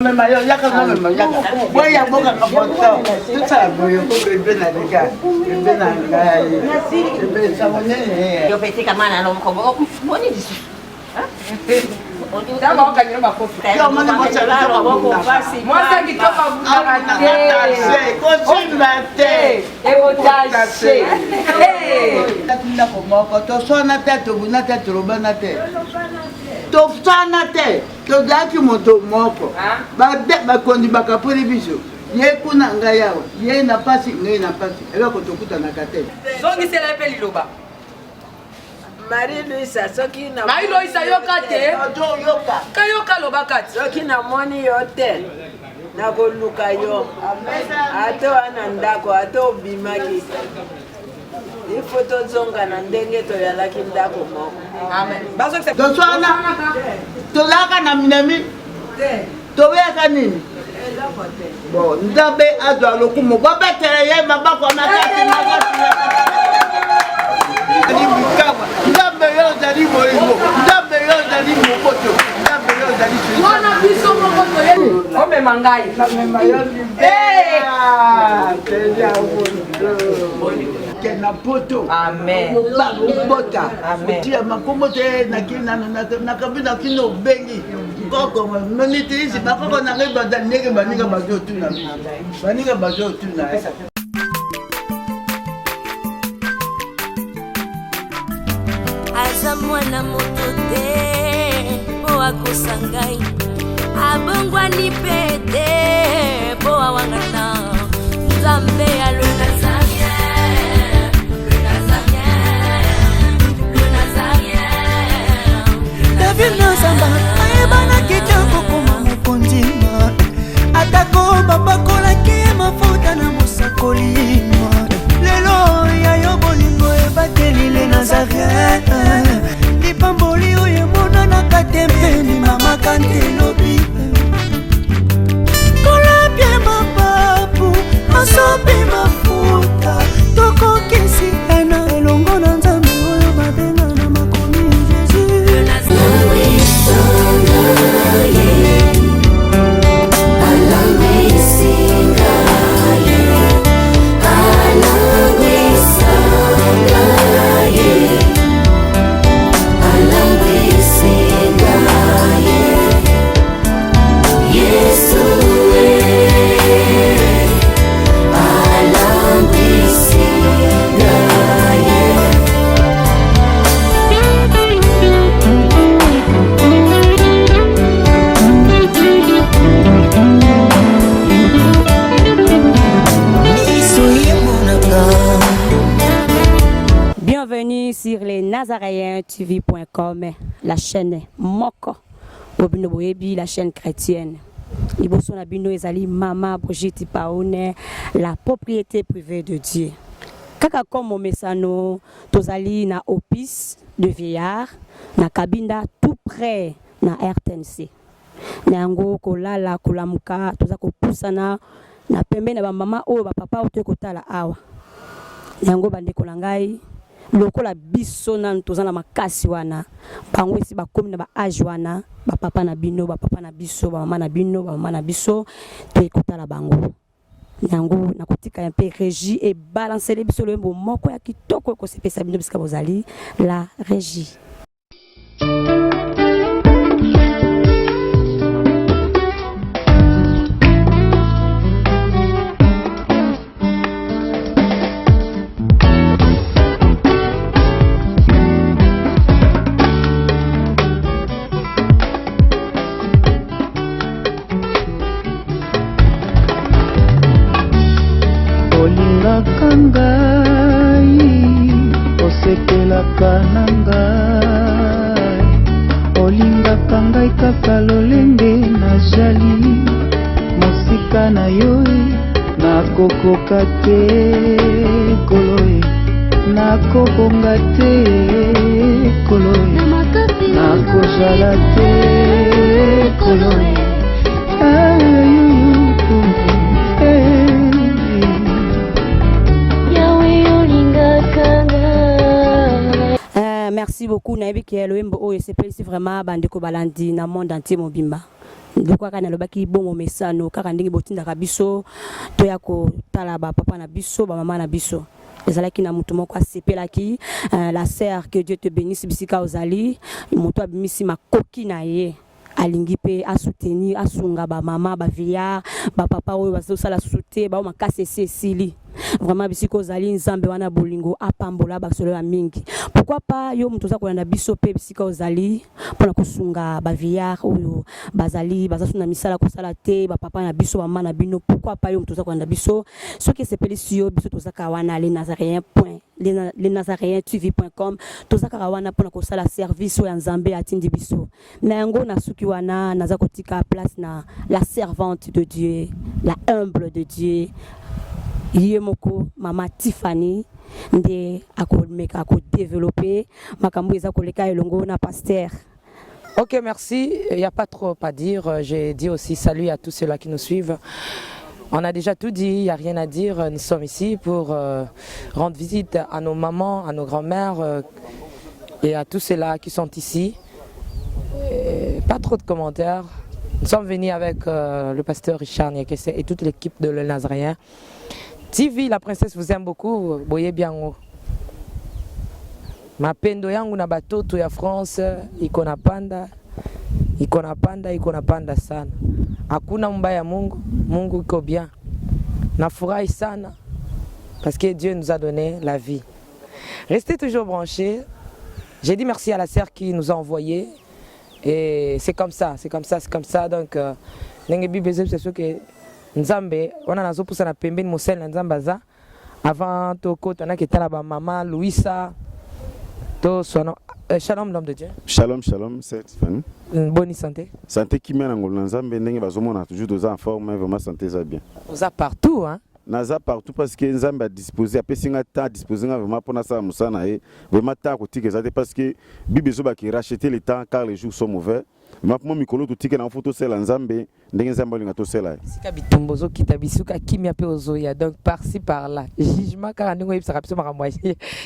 Mema yo yaka na mema yaka. Boya boka ka foto. Tout boye ko bebe na lika. Bebe na ngai. Bebe sango nini? Yo pe tika mwana no moko bo boni lisusu. Ntango okangela makofi. Yo moni mosala maboko pasi. Mwasi kitoko abundaka te. Kosimba te. Ekotashe. Ndako moko toswana te tobuna te tolobana te. Toswana te. Tozalaki moto moko, bakonzi bakapoli biso, ye kuna ngai awa, ye na pasi ngai na pasi, eloko tokutanaka te. Zongisela ye mpe liloba. Marie Louisa soki na Marie Louisa yoka te. Oyoka. Kayoka loba kati. Soki namoni yo te nakoluka yo ata wana ndako ata obimaki Il faut tozonga na ndenge toyalaki ndako moko. Amen. Toswana tozalaka na minami toyaka nini bon nzambe azwa lokumu babetela ye mabako ya makasi makasi nzambe yo ozali bolingo nzambe yo ozali moboto nzambe yo ozali wana biso moko toyebi omema ngai namema yo ke na poto obota otia makombo te nakili nano nakabi nakini obengi koko monitisi bakoko na ngai baza ndenge baninga bazotuna baninga bazotuna aza mwana moto te mpo akosa ngai abongwani mpe te mpo awangana nzambe ya le Nazarien, le Nazarien, le Nazarien. David Nozamba ayebanaki te kokoma mokonzi atako bapakolaki ye mafuta na mosakoli lelo ya yo bolingo ebateli le nazarien lipamboli oyo emonanaka te mpe limamaka nte lobi kolapie mapapu masopi mafuta tokokisi ena elongo na nzambe oyo babenga na makomi jesus Bienvenue sur les nazaréens-tv.com, la chaîne Moko, Bobino Boyebi, la chaîne chrétienne. Liboso na bino ezali Mama Brigitte Paone, la propriété privée de Dieu. Kaka comme momesano, tozali na Opis de Vieillard, na Kabinda, tout près na RTNC. Na yango kolala, kolamuka, toza kopusana na pembeni na ba mama oyo ba papa oyo toye kotala awa. Na yango bandeko na ngai, lokola biso nanu toza na makasi wana, bango esi bakomi na ba age wana, ba papa na bino, ba papa na biso, ba mama na bino, ba mama na biso, toye kotala bango. Na yango nakotika ya mpe regie ebalancele biso loyembo moko ya kitoko ekosepelisa bino bisika bozali, la regie. Olingaka ngai, osepelaka na ngai, olingaka ngai kaka lolenge nazali, mosika na yo e, nakokoka te kolo e, nakobonga te kolo e, nakozala te kolo e. Euh, merci beaucoup nayebi ke loyembo oyo esepelisi vraiment bandeko balandi na monde entier mobimba. Lokola kaka nalobaki bongo mesano kaka ndenge botindaka biso toya kotala ba papa na biso ba mama na biso. Ezalaki na moto moko asepelaki euh, la sœur que Dieu te bénisse bisika ozali moto abimisi makoki na ye alingi mpe asoutenir asunga ba mama ba vieillard ba papa oyo bazosala susu te bao makasi esi esili vraiment bisika ozali nzambe wana bolingo apambola basolo ya mingi pourquoi pas yo moto oza kolanda biso mpe bisika ozali mpo na kosunga ba vieillard oyo bazali baza na misala kosala te ba papa na biso ba mama na bino pourquoi pas yo moto oza kolanda biso soki esepelisi yo biso toza kaka wana les nazaréens point les nazaréens tv.com toza kaka wana mpo na kosala service oyo ya nzambe atindi biso na yango nasuki wana naza kotika place na la servante de Dieu la humble de Dieu ye moko mama Tiffany nde akomeka kodeveloppe makambo eza koleka elongo na pasteur. Ok, merci. Il n'y a pas trop à dire. J'ai dit aussi salut à tous ceux-là qui nous suivent. On a déjà tout dit, il n'y a rien à dire. Nous sommes ici pour rendre visite à nos mamans, à nos grands-mères et à tous ceux-là qui sont ici. Et pas trop de commentaires. Nous sommes venus avec le pasteur Richard Niakese et toute l'équipe de Le Nazaréen. TV, la princesse vous aime beaucoup. Boye biango. Mapendo yangu na batoto ya France iko na panda, iko na panda, iko na panda sana. Hakuna mbaya Mungu, Mungu iko bien. Nafurahi sana parce que Dieu nous a donné la vie. Restez toujours branchés. J'ai dit merci à la sœur qui nous a envoyé. Et c'est comme ça, c'est comme ça, c'est comme ça. Donc, ndenge Bible c'est ce que Nzambe, on a nazopusa na pembeni mosali na Nzambe aza. Avant tokota na ketala ba mama Louisa to sono shalom l'homme de Dieu. Shalom shalom, c'est Tiffany. Bonne santé. Santé kimia na ngolu na Nzambe ndenge bazomona toujours toza en forme, vraiment santé eza bien. Oza partout hein. Naza partout parce que Nzambe a disposé, apesi nga temps, disposé nga vraiment pona sala mosala na ye. Vraiment temps kotika eza te parce que Bible ezobaki racheter le temps car les jours sont mauvais. Vraiment pour mikolo totika na faut tosala Nzambe ndenge Nzambe alinga tosala ye. Sika bitumba ozokita bisuka kimia pe ozoya donc par-ci par-là jugement kaka ndenge oyebisaka biso makambo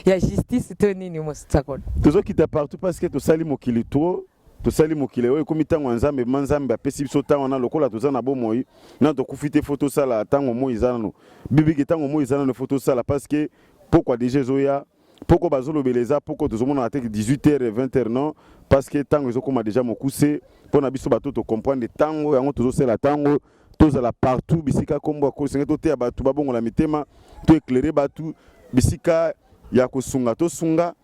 ya justice to nini mosakolo. Tozokita partout parce que tosali mokili trop. Tosali mokili oyo ekomi ntango ya Nzambe, ma Nzambe apesi biso ntango wana lokola toza na bomoi nano tokufi te, fo tosala ntango moi eza nano bibiki, ntango moi eza nano fo tosala parce que pokwa deja ezoya, poko bazolobela eza poko tozomonaka te 18h 20h non, parce que ntango ezokoma deja mokuse mpona biso bato tocomprendre ntango yango tozosala ntango tozala partout bisika kombo ya kosenga toteya bato babongola mitema, to éclairer bato bisika ya kosunga tosunga,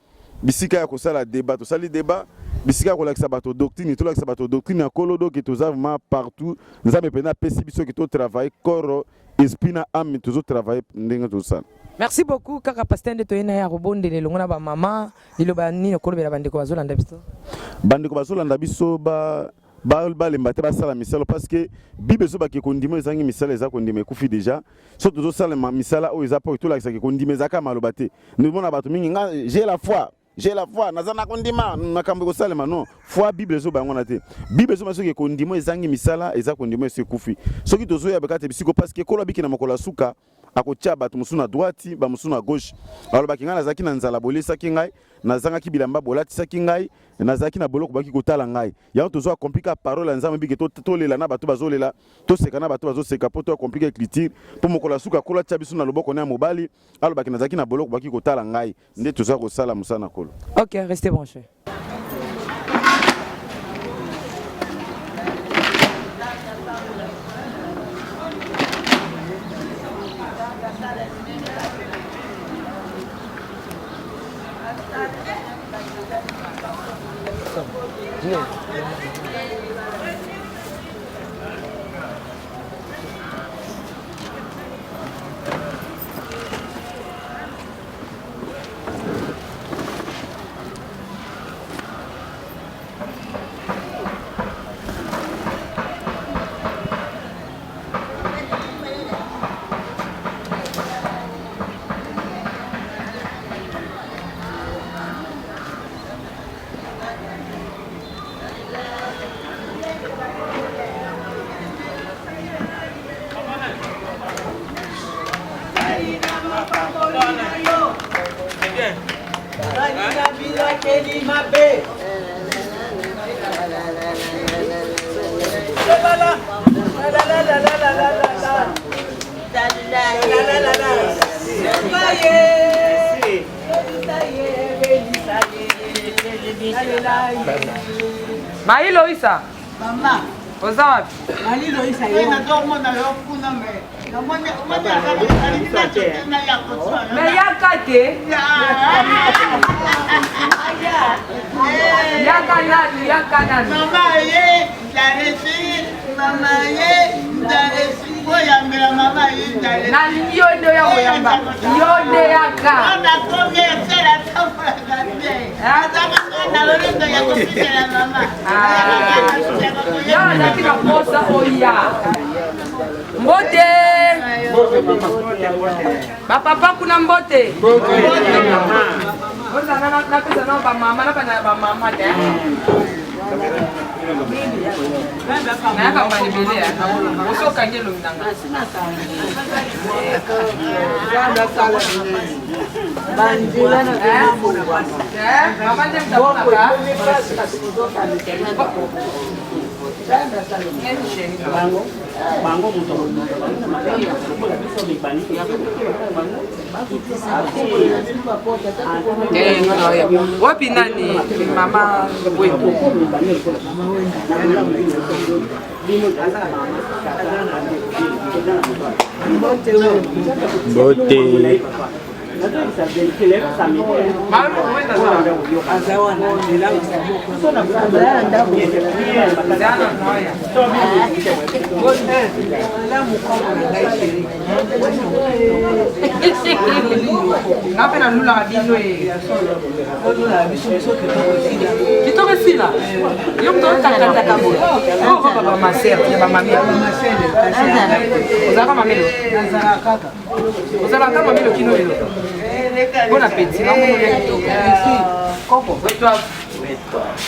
bisika ya kosala débat tosali débat, bisika ya kolakisa bato doctrine tolakisa bato doctrine ya kolo. Donc toza vraiment partout. Nzambe mpenza apesi biso ke totravaille corps, esprit na âme, tozotravaille ndenge tozosala. Merci beaucoup kaka pasteur nde toye na ye akobondela elongo na bamama. Liloba nini okolobela bandeko bazolanda biso? Bandeko bazolanda biso balemba te, basala misala parce que Bible ezobaki kondima ezangi misala eza kondima ekufi déjà. So tozosala misala oyo eza mpo tolakisaki kondima ezalaka maloba te. Nomona bato mingi nga j'ai la foi, j'ai la foi, naza na kondima makambo ekosalema. Non, foi Bible ezoba yango wana te. Bible ezoba soki kondima ezangi misala eza kondima esi ekufi. Soki tozoyeba kati bisiko parce que kolo abiki na mokolo ya suka akotia bato mosusu na droite, bamosusu na gauche. Alobaki ngai nazalaki na nzala bolesaki ngai, nazangaki bilamba bolatisaki ngai, nazalaki na boloko baki kotala ngai. Yango tozo accomplir ka parole ya Nzambe bike tolela na bato bazolela, toseka na bato bazoseka mpo to accomplir écriture mpo mokolo ya suka kolo atia biso na loboko na ya mobali, alobaki nazalaki na boloko baki kotala ngai. Nde toza kosala mosala na kolo. Ok, restez branchés. ye. Benisa ye, benisa ye. Nalela ye. Marie Loïsa. Mama. Oza wapi? Marie Loïsa ye. Nazomona yo kuna me. Namoni omoni alingi nacote na ya koswana. Me yaka te. Yaka nanu, yaka nanu. Mama ye ndaresi, mama ye ndaresi. Boyambela mama ye ndaresi. Nalingi yo nde oya koyamba. Yo nde yaka. Wana komi esala tambolaka te. Azaka na lolendo ya kofingela mama. Yo azalaki na posa oya. Mbote. Bapapa kuna mbote. Ozala napesa nao bamama na bana ya bamama te. Nayaka mbala ebele ya osi okangi elongi na nga. Mama nde moto amonaka. Wapi nani mama Wendo? Mbote. Nga mpe nalulaka bino e kitoko esila yo moto otakataka boye oyo kaka bamaser ya bamamelo ozalaka mamelo ozalaka mamelo kino lelo bon appétit namonolia kitoko wetwa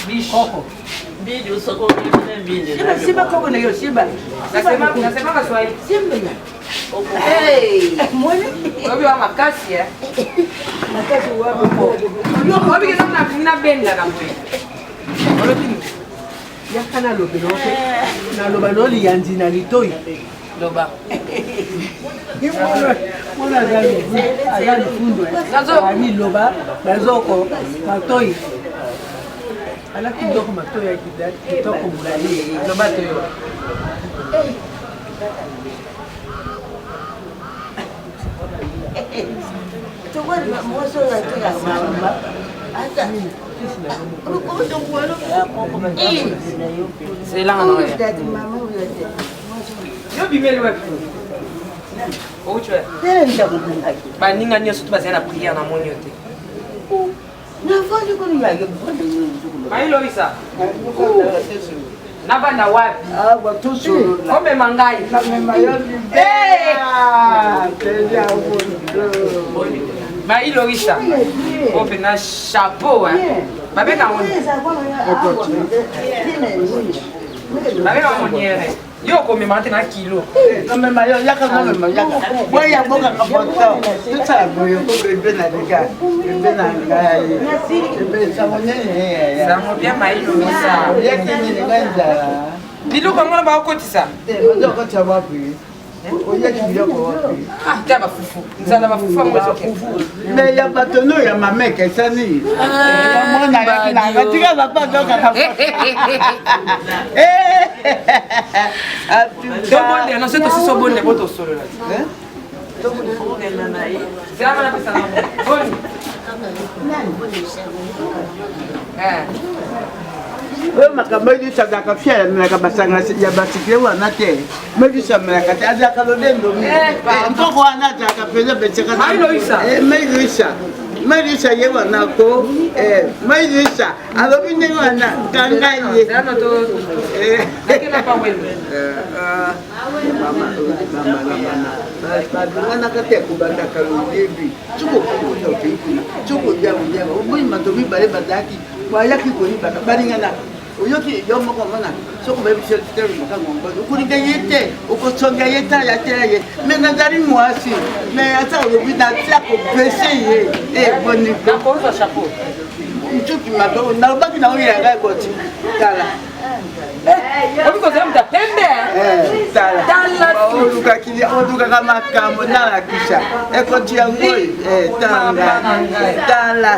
bish Simba koko na yo, simba. Nasemaka swahili. Simba. Oyebi wa makasi eh. Makasi wapi po? Oyebi ke ntango nabendaka boye. Olobi nini? Yaka nalobela oke. Naloba no liyanzi na litoi. Loba. Mwana aza lifundu. Abi loba nazoko matoi. Alaki biloko matoi ya kitoko molai. Loba toyo. Zelanga na oya. Yo bimeli wapi? Outi wapi? Baninga nyonso to bazali na prière na moni yo te. Mayiloisa. Navanda wapi? Omema ngai. Mayiloisa. Oyo mpena chapeau hein. Babenga yango nini? Babenga yango moniere. Yo okomema te na kilo. Komema yo yaka komema yaka. Boya bokanga foto. Tosala boye ko bebe na lika. Bebe na ngai. Bebe sango nini? Sango bien Mayiloisa. Yaki nini ngai nzala. Biloko yango wana bakokotisa. Te bazokotisa wapi? Oyaki biloko wapi? Ah, te bafufu. Nzala bafufu yango ezokende. Me ya bato no ya mama ekesani. Mwana yaki na nga tika papa azokaka. Tobondela na soki tosisi obondela po tosolola. Zela napesa na boni. Oyo makambo Edisa azalaka fier amelaka masanga ya basikle wana te. Medisa amelaka te, azalaka lolendo mingi. Nkoko wana azalaka mpenza beseka. Mayiloisa. Mayiloisa ye wana ko. Mayiloisa alobi ndenge wana kanga ye. Balonganaka te kobandaka loyebi. Soki okokota okei kuna, soki olia oliaka, omoni bato mibale bazalaki bayaki koyibaka balinganaka oyoki yo moko omona soki oyebi te makango ngozi okolinga ye te okosonga ye ta ya te ye me nazali mwasi me ata olobi natia kopese ye e boni nsuki mabe nalobaki na oyo yanga ekoti tala obi kozala moto ya pembe tala tala Olukaki, olukaka makambo nalakisa ekoti yango eh, tala tala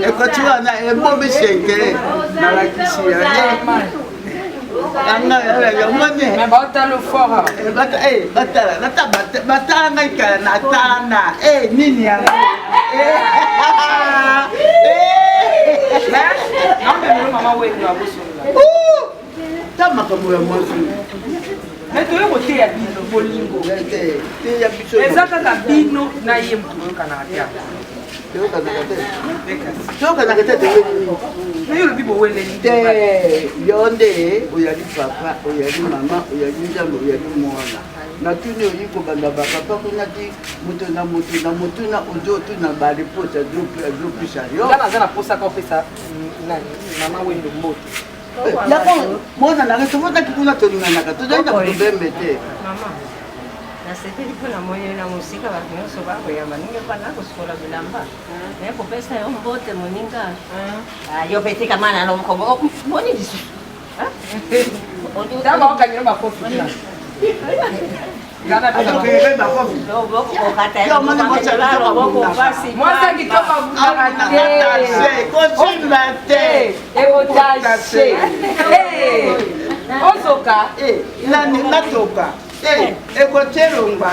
ekoti wana ebomi senkele nalakisi yo batala batala ngai kala natala nini yango. Ta makambo ya mwasi. Me toye koteya bino bolingo eza kaka bino na ye moto boyokanaka te. Toyokanaka te. Nayo olobi boweleli. Te, yo nde oyali papa, oyali mama, oyali Nzambe, oyali mwana. Natuni oyi kobanda bapapa kuna ti moto na moto na motuna ozotuna bareponse azopesa yo. Nga naza na posa ka opesa nani, mama Wendo, mbote. Yako mwana nanga, tofandaki kuna, tolinganaka, tozali na problème te. Mama, nasepeli mpo na moni na mosika, bato nyonso bakoyamba ndenge mpana kosukola bilamba naye kopesa yo mbote moninga. Yo mpe tika mwana na moko boni lisusu. Ntango okangela bakofi. Mwasi kitoko abundaka te. Kosimba te. Ekotashe ozoka. Nani natoka ekotelongwa,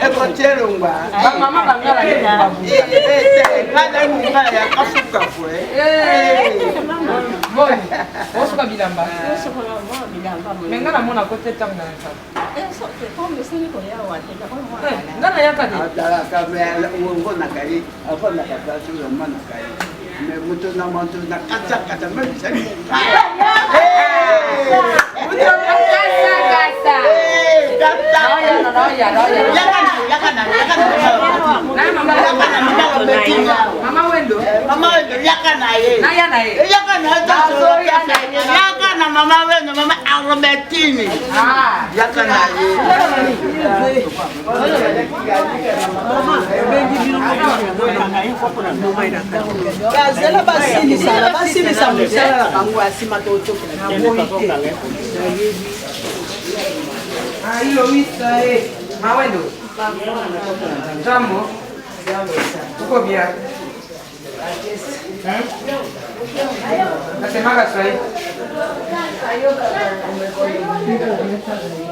ekotelongwa. Bamama bangala. Ngai mongala ya kafukafu. Boni osuka bilamba? Me nga namona kote ntango nayaka, nga nayaka te. Azalaka ngonaka ye, afandaka place oyo amonaka ye, mais moto na moto na katakata mebisali. Mama Wendo. Mama Wendo, yaka na ye. Naya na ye. Yaka na ye, yaka na mama Wendo, mama Albertine, yaka na ye. Bazela basilisa, basilisa mosala na bango ya nsima, totokela te. Ayo e Mawendo, jambo, uko bien? Nasemaka Swahili.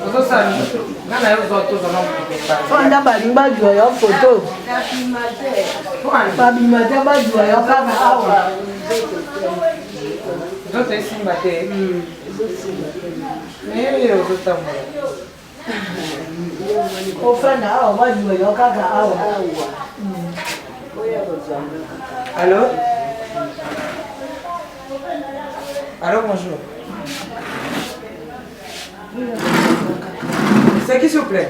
Ozosala nga na yo tozala. Fanda, balingi bazwa yo foto, babima te, bazwa yo kaka awa. Nzoto esimba te, me yo ozotambola. Ofanda awa, bazwa yo kaka awa. Allô? Allô, bonjour. C'est qui, s'il vous plaît?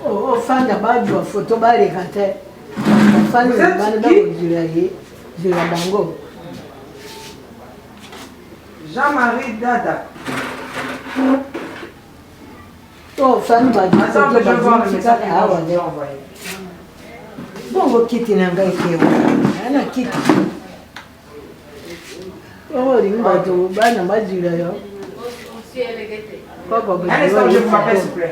Ofanda, bazwa foto, baleka te. Bafandi bana bakozwela ye, zwela bango. Jean-Marie Dada. To ofandi, bazwa Attends, foto. je vais voir le Bazwi message kaka que awa. je vous ai envoyé. Bongo kiti na ngai kewa na kiti oyo olingi bato bana bazwila yo kaka. Un instant, je vous rappelle, s'il vous plaît.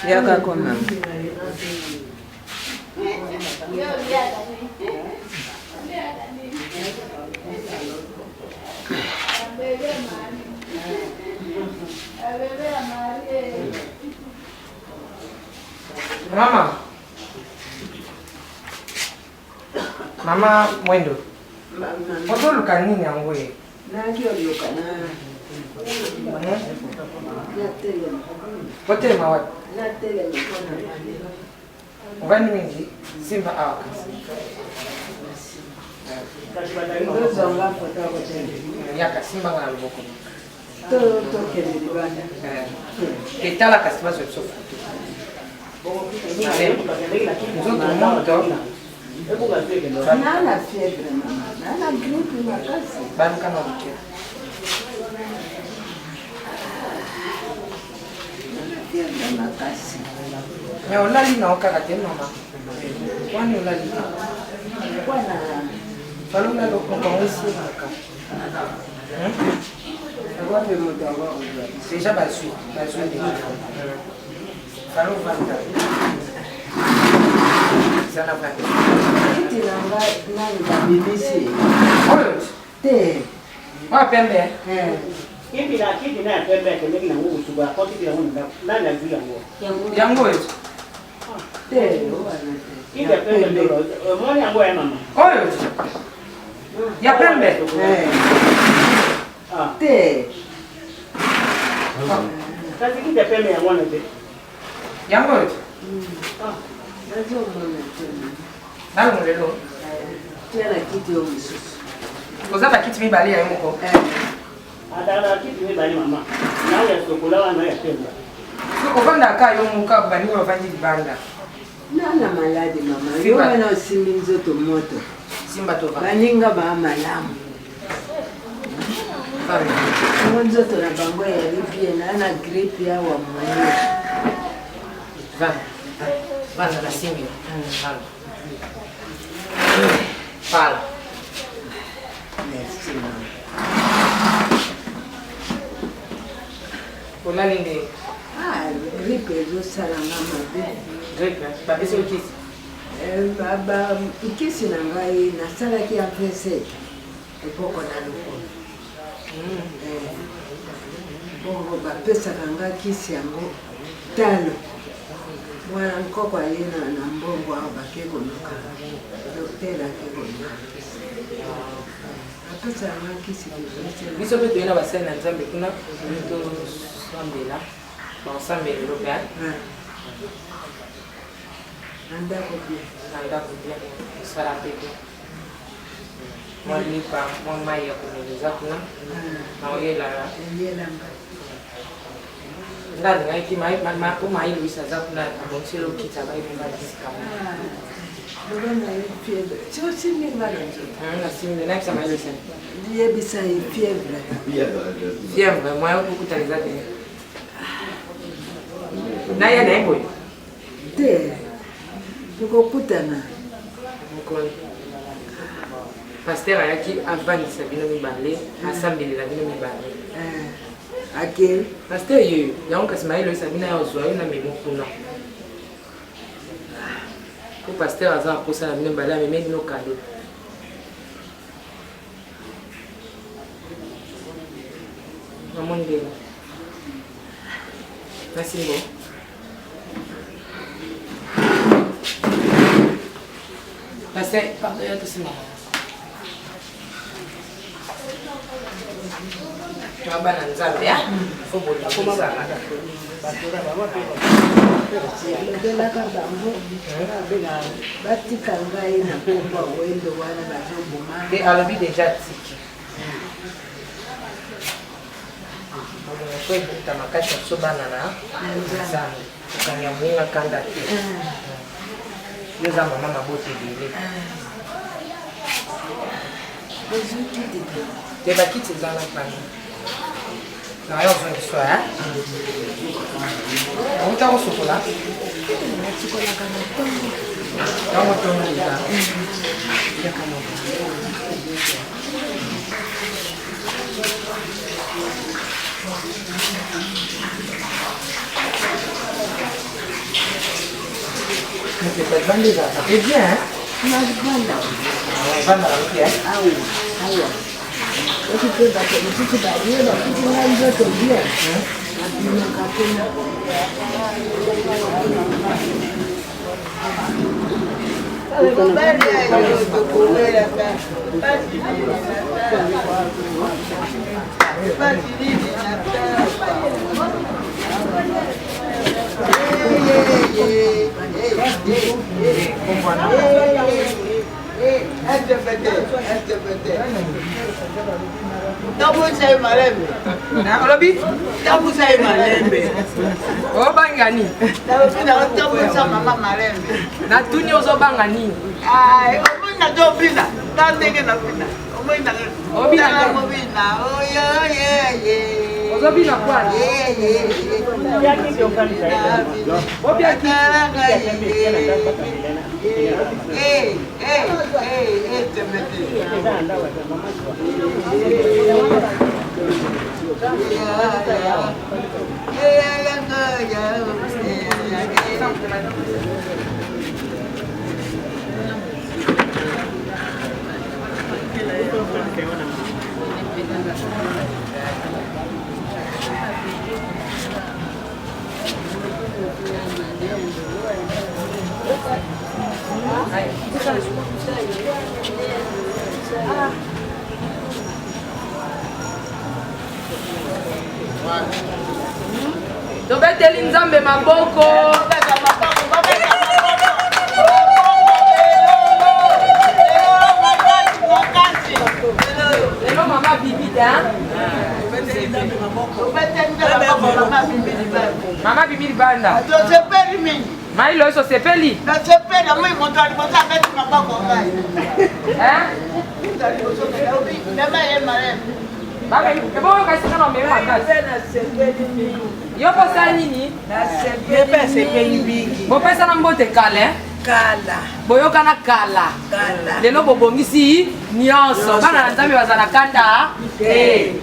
Yaka koma. Mama. Mama Mwendo. Ozoluka nini yango ye? Naki oluka na natelema. Otelema wapi? Natelema mpona bana. Ovandi mingi, simba awa kasi. Ozonga foto akotelema. Yaka, simbanga na loboko. Tokende libanda. Etala kasi, bazwa biso foto. Nzoto moto. Nana fièvre mama, nana grippe makasi. Baluka na moke. Nana fièvre makasi. Mais olali na yo kaka te mama. Wani olali te. Falo olali okongo esilaka. Deja bazwi, bazwi deja. Falo vanda. Zala vanda. Kiti na ngai nani babimisi. Oyo te. Oyo pembe. Kiti na kiti na ya pembe akendeki nango kosuba akotiki yango na ndako nani azwi yango yango oyo te kiti ya pembe nde omoni yango ya mama oyo ya pembe te kasi kiti ya pembe yango wana te yango oyo nazomona te nanu lelo tia na kiti oyo mosusu oza bakiti mibale ya yo moko azalaka kiti mibale mama na ya sokola wana ya pembe ovandaka yo moka baninga bavandi libanda nana maladi mama yo wana osimbi nzoto moto simba tova baninga baa malamu yango nzoto na bango eyali bien na na gripe awa moye vanda vanda nasimbi vanda pala merci mama olali nde ah, gripe ezosala nga mabe gripe bapesi yo kisi nkisi na ngai nasalaki avc eboko na lokolo bongo bapesaka nga kisi yango talo mwana nkoko aye na mbongo awa bake koluka dokter ake koluka kisi bapesaka nga kisi. Biso mpe toye na basali na Nzambe kuna tosambela, bakosambela lelo mpe na ndako bien, na ndako bien, mosala mpe bien, mwa lipa mwa mai ya komela eza kuna na oyelaka nga alingaki po mai Louis aza kuna abongiseli okita bayebi nga bisika loba na ye fièvre si osimbi nga na nzoto nasimbi nayebisa mai Louis yebisa ye fièvre fièvre moyen okokutana eza te naya na ye boye te tokokutana mokolo paster ayaki avandisa bino mibale asambelela bino mibale ake paster yeyo yango kasi mayele oyesa bino ya ozwa yo na memo kuna po paster aza na posa na bino mibale amemeli bino kado namoni ndenge nasimbo paster pardon ya tosimba toa bana nzambe fo bolingo lobelaka bango batika ngai na nkombo ya wendo wana bazoboma te alobi deja tiki bolingo fo ebutama kati ya biso bana na nzambe kokanga moninga kanda te yo oza mama mabota ebele te bakiti eza na pano na yo ozongiswa ya outa kosukola yango ntongo eza Libanda ezalaka mpe bien evandaka mpe awa awa soki mpe bato mosusu baye bakuti ngai nzoto bien nabimaka kuna. Tambusa ye malembe. Olobi? Tambusa ye malembe. Obanga nini? Nalobi na tambusa mama malembe. Natuni ozobanga nini? Omoni nazobina ta ndenge nabina. Omoni Obina nabina oyoyeye. Ozobina kwani? Tobeteli Nzambe maboko. Lelo mama bibi da. Mama bibi libanda. Tosepeli mingi. Mai loso osepeli? Nasepeli amoi moto ya liboso abeti maboko ngai. Moto ya liboso mema ye maleme. Ebongo kasi nga na omemi makasi. Yo mpo osala nini? Bopesana mbote kala eh? Kala. Boyokana kala. Lelo bobongisi nyonso. Bana na Nzambe bazala kanda te.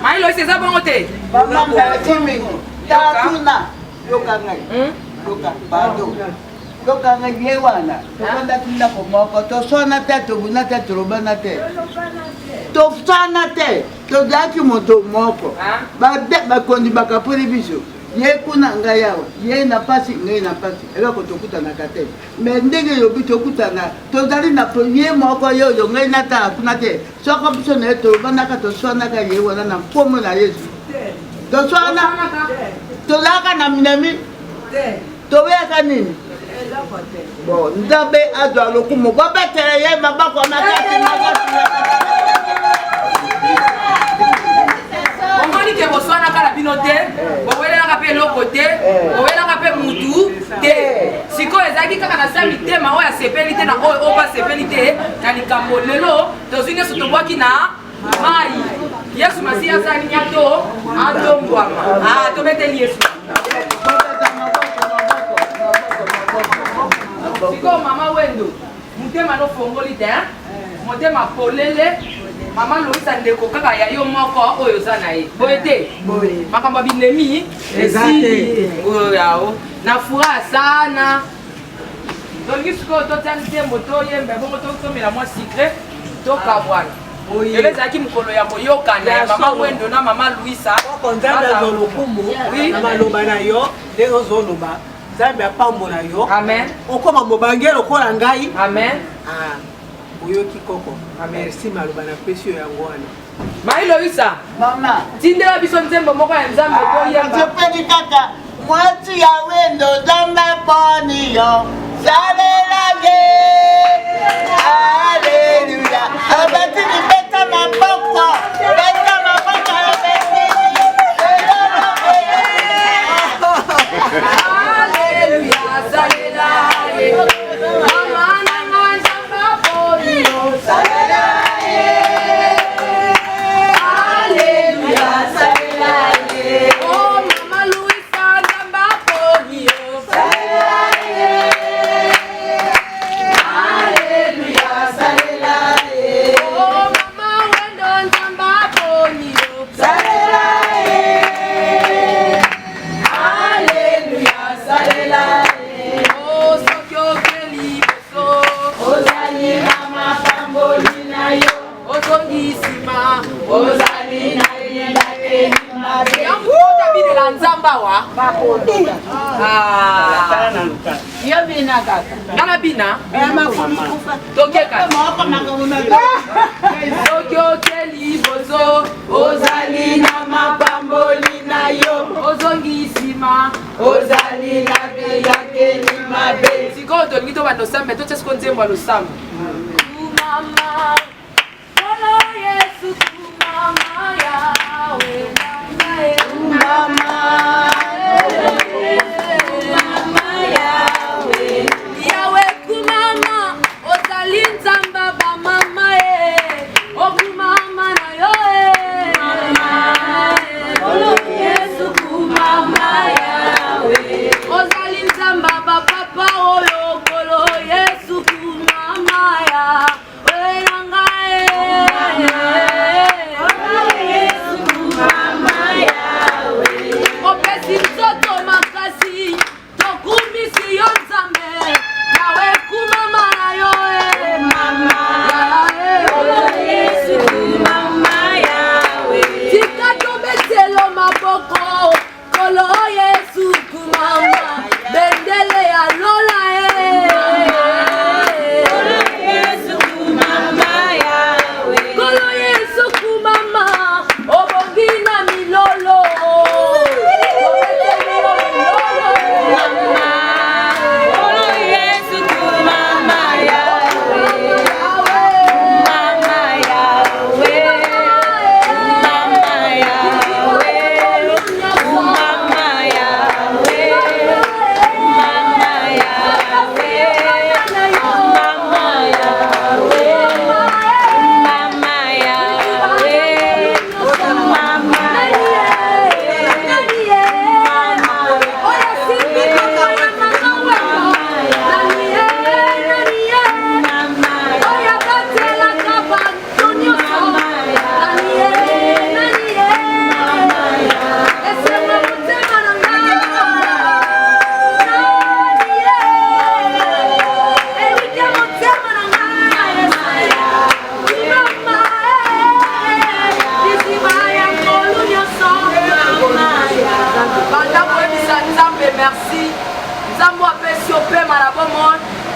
Mai Lois eza bongo te? Mama merci mingi. Tala yoka ngai. Yoka pardon. Yoka ngai ye wana. Tofandaki ndako moko toswana te tobuna te tolobana te. Toswana te tozalaki moto moko. Bakonzi bakapoli biso. Ye kuna ngai awa, ye na pasi ngai na pasi, eloko tokutanaka te. Mais ndenge elobi tokutana, tozali na ye moko ye oyo ngai natala kuna te. Soko biso na ye tolobanaka toswanaka ye wana na nkombo na Yesu. Toswana tozalaka na minemi tobeyaka nini? Bon, Nzambe azwa lokumu, bobetela ye maboko makasi makasi. Omoni ke boswanaka na bino te, bowelelaka mpe eloko te, bowelaka mpe mutu te. Sikoyo ezalaki kaka na sa mitema oyo asepeli te na oyo oyo asepeli te na likambo. Lelo tozwi nyonso tobwaki na mai. Yesu Masiya asala nini? Ato atombwama. Ah, tobeteli Yesu. Sikoyo mama Wendo, motema nofongoli te, motema polele. Mama Loisa, ndeko kaka ya yo moko oyo oza na ye boye te, makambo ya binemi esili oyo yao na furaha sana. Tolingi sikoyo totia nzembo toyemba, bongo totomela mwa sucre tokabwana. Lelo ezalaki mokolo ya koyokana ya mama Wendo na mama Luisa. Nzambe azwa lokumu na maloba na yo ndenge ozoloba. Nzambe apambola yo. Amen. Okoma mobange lokola ngai. Amen. Ah, oyoki koko. Merci, maloba napesi yo yango wana. Mai Loisa, mama, tindela biso nzembo moko ya Nzambe toyemba. Nasepeli kaka mwasi ya Wendo, Nzambe aponi yo, salela ye, aleluya. Abatili beta maboko, beta maboko ya betili. Aleluya, salela ye. Mama na ngai, Nzambe aponi yo, salela ye. Aleluya, salela ye. Oh, mama Luisa, Nzambe aponi yo, salela ye. Aleluya, salela ye. Oh, mama Wendo, Nzambe aponi yo, salela ye. Aleluya, salela ye. Oh, soki oke liboso, ozali na mapamboli na yo. Ozongi nsima, ozali na elakeli mabe. Yango otabinela Nzambe awa. Ah. Yo bina kaka. Nga na bina. Tokeka. Soki oke liboso, ozali na mapamboli na yo. Ozongi nsima, ozali na bilakeli mabe. Sikoyo tolingi tobanda losambo, totia sikoyo nzembo ya losambo. Mama, Nkolo Yesu, mama Yawe, mama, mama Yawe, Yawe kumama, ozali Nzambe ba mama e, okumama na yo e, Nkolo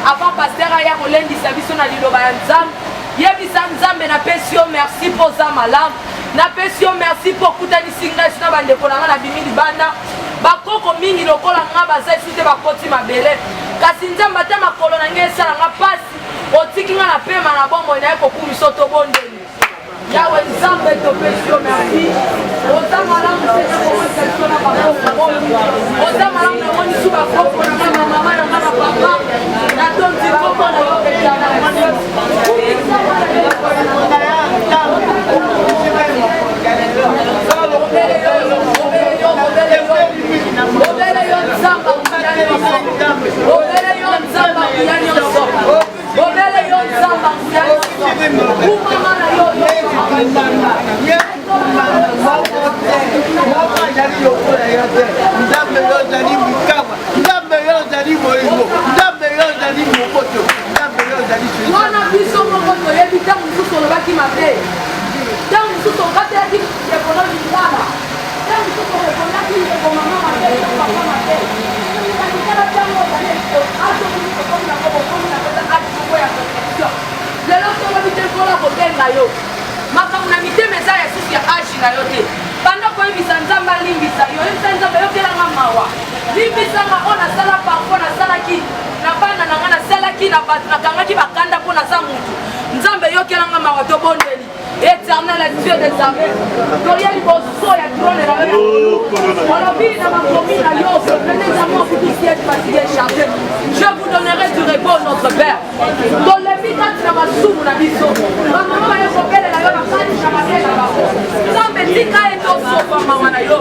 Avant pasteur aya kolendisa biso na liloba ya Nzambe, yebisa Nzambe napesi yo merci mpo oza malamu, napesi yo merci mpo okutanisi ngai na bandeko na ngai nabimi libanda. Bakoko mingi lokola ngai baza esu te, bakoti mabele, kasi Nzambe ata makolo na ngai esala nga mpasi, otiki ngai na pema na bomoi na ye kokumisa tobondeli. Yawe Nzambe topesi yo merci. Oza malamu Seigneur komonisa biso na bakoko oyo. Oza malamu namoni su bakoko na nga bamama na nga bapapa. Natondi kombo na yo éternel. Kumisa wana Obele yo Nzambe nguya nyonso. Obele yo Nzambe nguya nyonso. Obele yo Nzambe nguya nyonso. Kumama na yo moko azali lokola yo te. Nzambe yo ozali mikawa, Nzambe yo ozali bolingo, Nzambe yo ozali moboto, Nzambe yo ozali wana. Biso moko toyebi ntango mosusu olobaki mabe, ntango mosusu okatelaki ndeko no lingala, ntango mosusu orepondaki ndeko mama mabe to papa mabe. Kasi tala, ntango ozali age okomi, tokomi nango, bokomi na eza age moko ya réflexion. Lelo tolobi te, Nkolo akobenga yo. Makambo na mitema eza ya susu ya age na yo te. Banda koyebisa Nzambe alimbisa yo. Yebisa Nzambe: yokelanga mawa, limbisanga oyo nasala. Parfois nasalaki na bana na nga, nasalaki na bato, nakangaki bakanda mpo naza mutu. Nzambe, yokelanga mawa. Tobondeli. Éternel Dieu des armées, toye liboso ya trône na yo. Olobi na makomi na yo: venez à moi, vous tous qui êtes fatigués, chargés, je vous donnerai du repos. Notre Père, tolembi kati na masumu na biso. Bamama baye kobelela yo na kati na mabe na bango. Nzambe, tika ete osopa mawa na yo.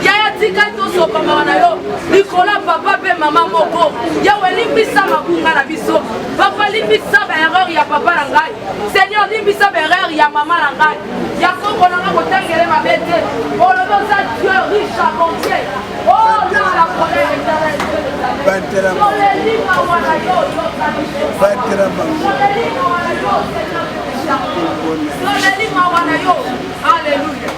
Yaya, tika ete osopa mawa na yo likolo ya papa mpe mama moko. Yawe, limbisa mabunga na biso. Papa, limbisa baerreur ya papa na ngai. Seigneur, limbisa baerreur ya mama na ngai, ya koko na ngai. Kotangele mabe te. Olobi oza Dieu riche à bonté. Oh na la colère, éternel Dieu, toleli mawa na yo. Yoka biso. Toleli mawa na yo, Seigneur, toleli mawa na yo. Alleluya.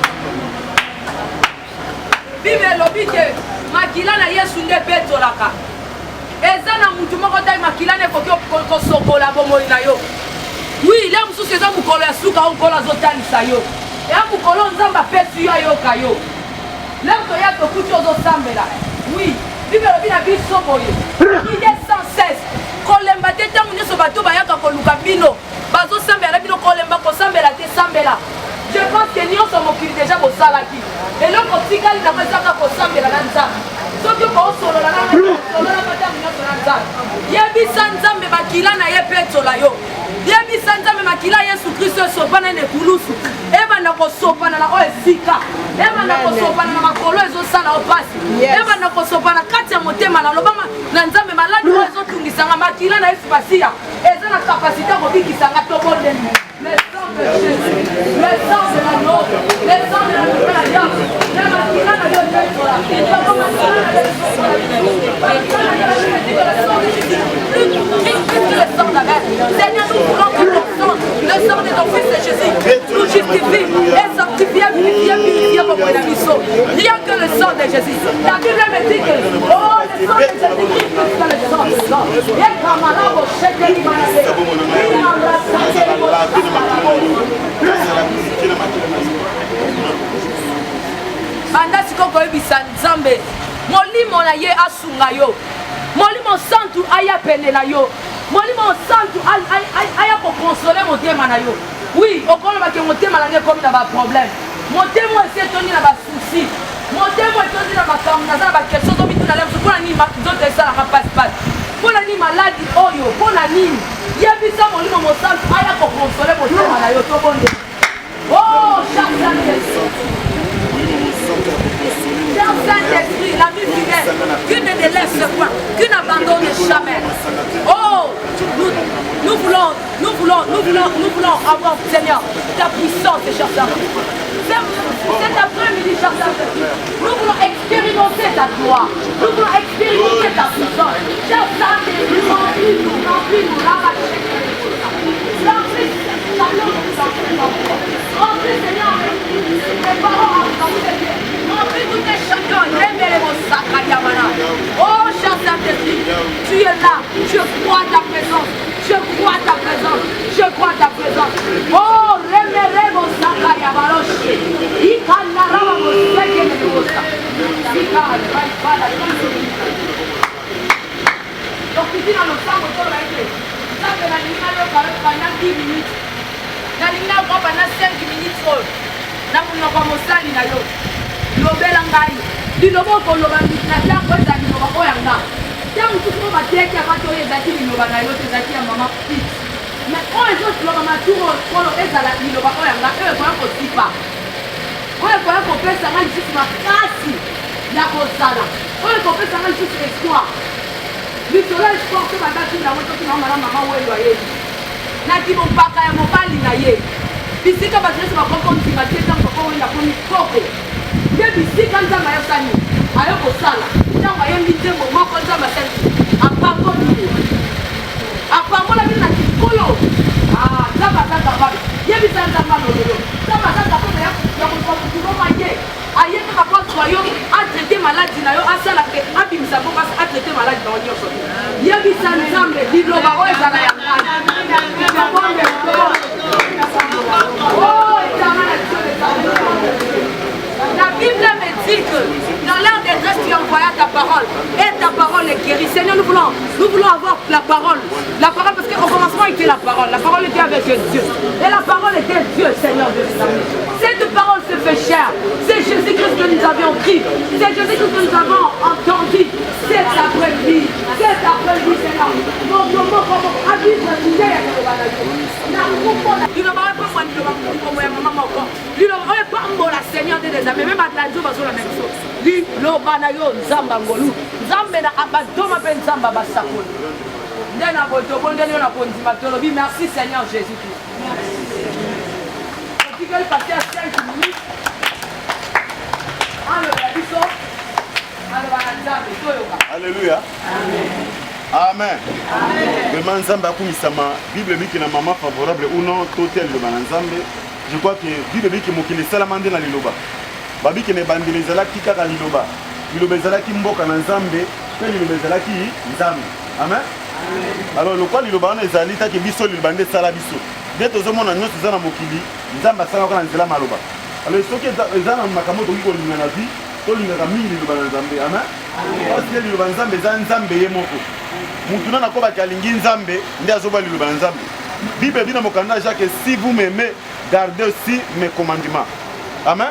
Bible elobi ke makila na Yesu nde epetolaka. Eza na mutu moko te makila na ekoki kosokola bomoi na yo. Wi, le mosusu eza mokolo ya suka oyo Nkolo azotalisa yo. Eya mokolo Nzambe apesi yo ayoka yo. Lero toya tokuti ozosambela. Wi, Bible elobi na biso boye: priez sans cesse, kolemba te. Ntango nyonso bato bayaka koluka bino, bazosambela na bino, kolemba kosambela te, sambela. Je pense que nyonso mokili deja bosalaki, eloko tikali nango ezaka kosambela na Nzambe. Soki okosolola na sololaka ntango nyonso na Nzambe, yebisa Nzambe makila na ye petsola yo. Yebisa Nzambe makila Yesu Kristo esopana na ekulusu, ebanda kosopana na oyo esika, ebanda kosopana na makolo ezosala yo mpasi, ebanda kosopana kati ya motema. Naloba na Nzambe: maladi oyo ezotungisanga, makila na Yesu Masiya eza na kapasité ya kobikisanga. Tobondeli. Le sang de Jésus, le sang de l'agneau, le sang de la nouvelle alliance, na makila na yo epetola. Papa, makila na yo esokola biso. Makila na yo, je dis que le sang de Jésus plus plus que le sang d'Abel. Seigneur, nous voulons que ton sang, le sang de ton fils Jésus, nous justifie et sanctifie, purifie, purifie bomoi na biso. Rien que le sang de Jésus. La Bible me dit que, oh, le sang de Jésus plus que le sang de l'homme. Ekamalabo shekeli manade. Banda sikoyo koyebisa Nzambe, molimo na ye asunga yo, Molimo Santu aya pene na yo, Molimo Santu aya kokonsole motema na yo. Wi, okolobake motema na ngai ekomi na baproblème, motema esi etondi na basusi, motema etondi na makambo, naza na baquestion. Ozomituna le mosusu: mpo na nini nzoto esalaka pasipasi? Mpo na nini maladi oyo? Mpo na nini? Yebisa Molimo Mosantu aya kokonsole motema na yo. Tobonde. Oh, cher Saint-Esprit, cher Saint-Esprit, l'ami fidèle, qui ne délaisse point, qui n'abandonne jamais. Oh, nous, nous voulons, nous voulons, nous voulons, nous voulons avoir, Seigneur, ta puissance, cher Saint-Esprit. Cet après-midi, cher Saint-Esprit, nous voulons expérimenter ta gloire. Nous voulons expérimenter ta puissance. Cher Saint-Esprit, remplis-nous, remplis-nous, remplis chacun de nous Remplis, Seigneur, les parents dans Remplis tout un chacun. Oh, cher Saint-Esprit, tu es là. Je crois ta présence. Tokiti na losambo toloba ete Nzambe nalingi nayoka yo pendant 10 minutes, nalingi nayoka yo pendant 5 minutes oyo na monoko ya mosali na yo, lobela ngai liloba okoloba na ntango ezala liloba oyo ya nga. Ntango mosusu oyo bateyaki avant oyo ezalaki liloba na yo te, ezalaki ya mama X. Mais oyo ezoloba matour oyo kolo ezala liloba oyo ya nga, oyo ekoya kozipa, oyo ekoya kopesa ngai lisusu makasi ya kozala, oyo ekopesa ngai lisusu espoir. Lisolo ya espoir to banda tuna yango soki mama na mama welo ayebi na kimompaka ya mobali na ye bisika bato nyonso bakoki kondima te ntango papa wendo akomi koko nde bisika nzambe ayosani ayo kosala ntango ayembi nzembo moko nzambe asali apamboli ye apambola bino na kikolo ah, nzambe aza capable yebisa nzambe alololo nzambe aza capable ya kozwa motu moko ye Aye kaka po azwa yo a traite maladi na yo asala ke abimisa mbongo a traite maladi na yo nyonso te. Yebisa Nzambe liloba oyo ezala ya ngai. Oh, etanga na biso La Bible me dit que dans l'heure détresse, tu envoyas ta parole et ta parole est guérie. Seigneur, nous voulons, nous voulons avoir la parole. La parole, parce qu'au commencement était la parole. La parole était avec Dieu. Et la parole était Dieu, Seigneur de Cette parole se fait chair. C'est Jésus-Christ que nous avions cru. C'est Jésus-Christ que nous avons entendu. Cet après-midi, cet après-midi, Seigneur, mon liloba oyo epambola seigneur de des armées meme bato bazolanda biso liloba na yo nzambe ya ngolu nzambe na abantoma mpe nzambe ya basakoli nde na boye tobondeli yo na kondima tolobi merci seigneur jésus christ otikali pasi ya 5 minutes alobela biso aloba na nzambe toyoka alleluya amen vraiment nzambe akumisama bible ebiki na mama favorable ou non totia liloba na nzambe je crois que bible ebiki mokili esalama nde na liloba babiki na ebandeli ezalaki kaka liloba liloba ezalaki mboka na nzambe mpe liloba ezalaki nzambe amen alors lokwa liloba wana ezali take biso liloba nde esala biso nde tozomona nyonso eza na mokili nzambe asalaka na nzela maloba alors soki eza na makambo tokoki kolinga na vie tolingaka mingi liloba na nzambe amen parce que liloba nzambe eza nzambe ye moko mutu nani akobaki alingi nzambe nde azoba liloba na nzambe bible ebi na mokanda jacques si vous m'aimez gardez aussi mes commandements amen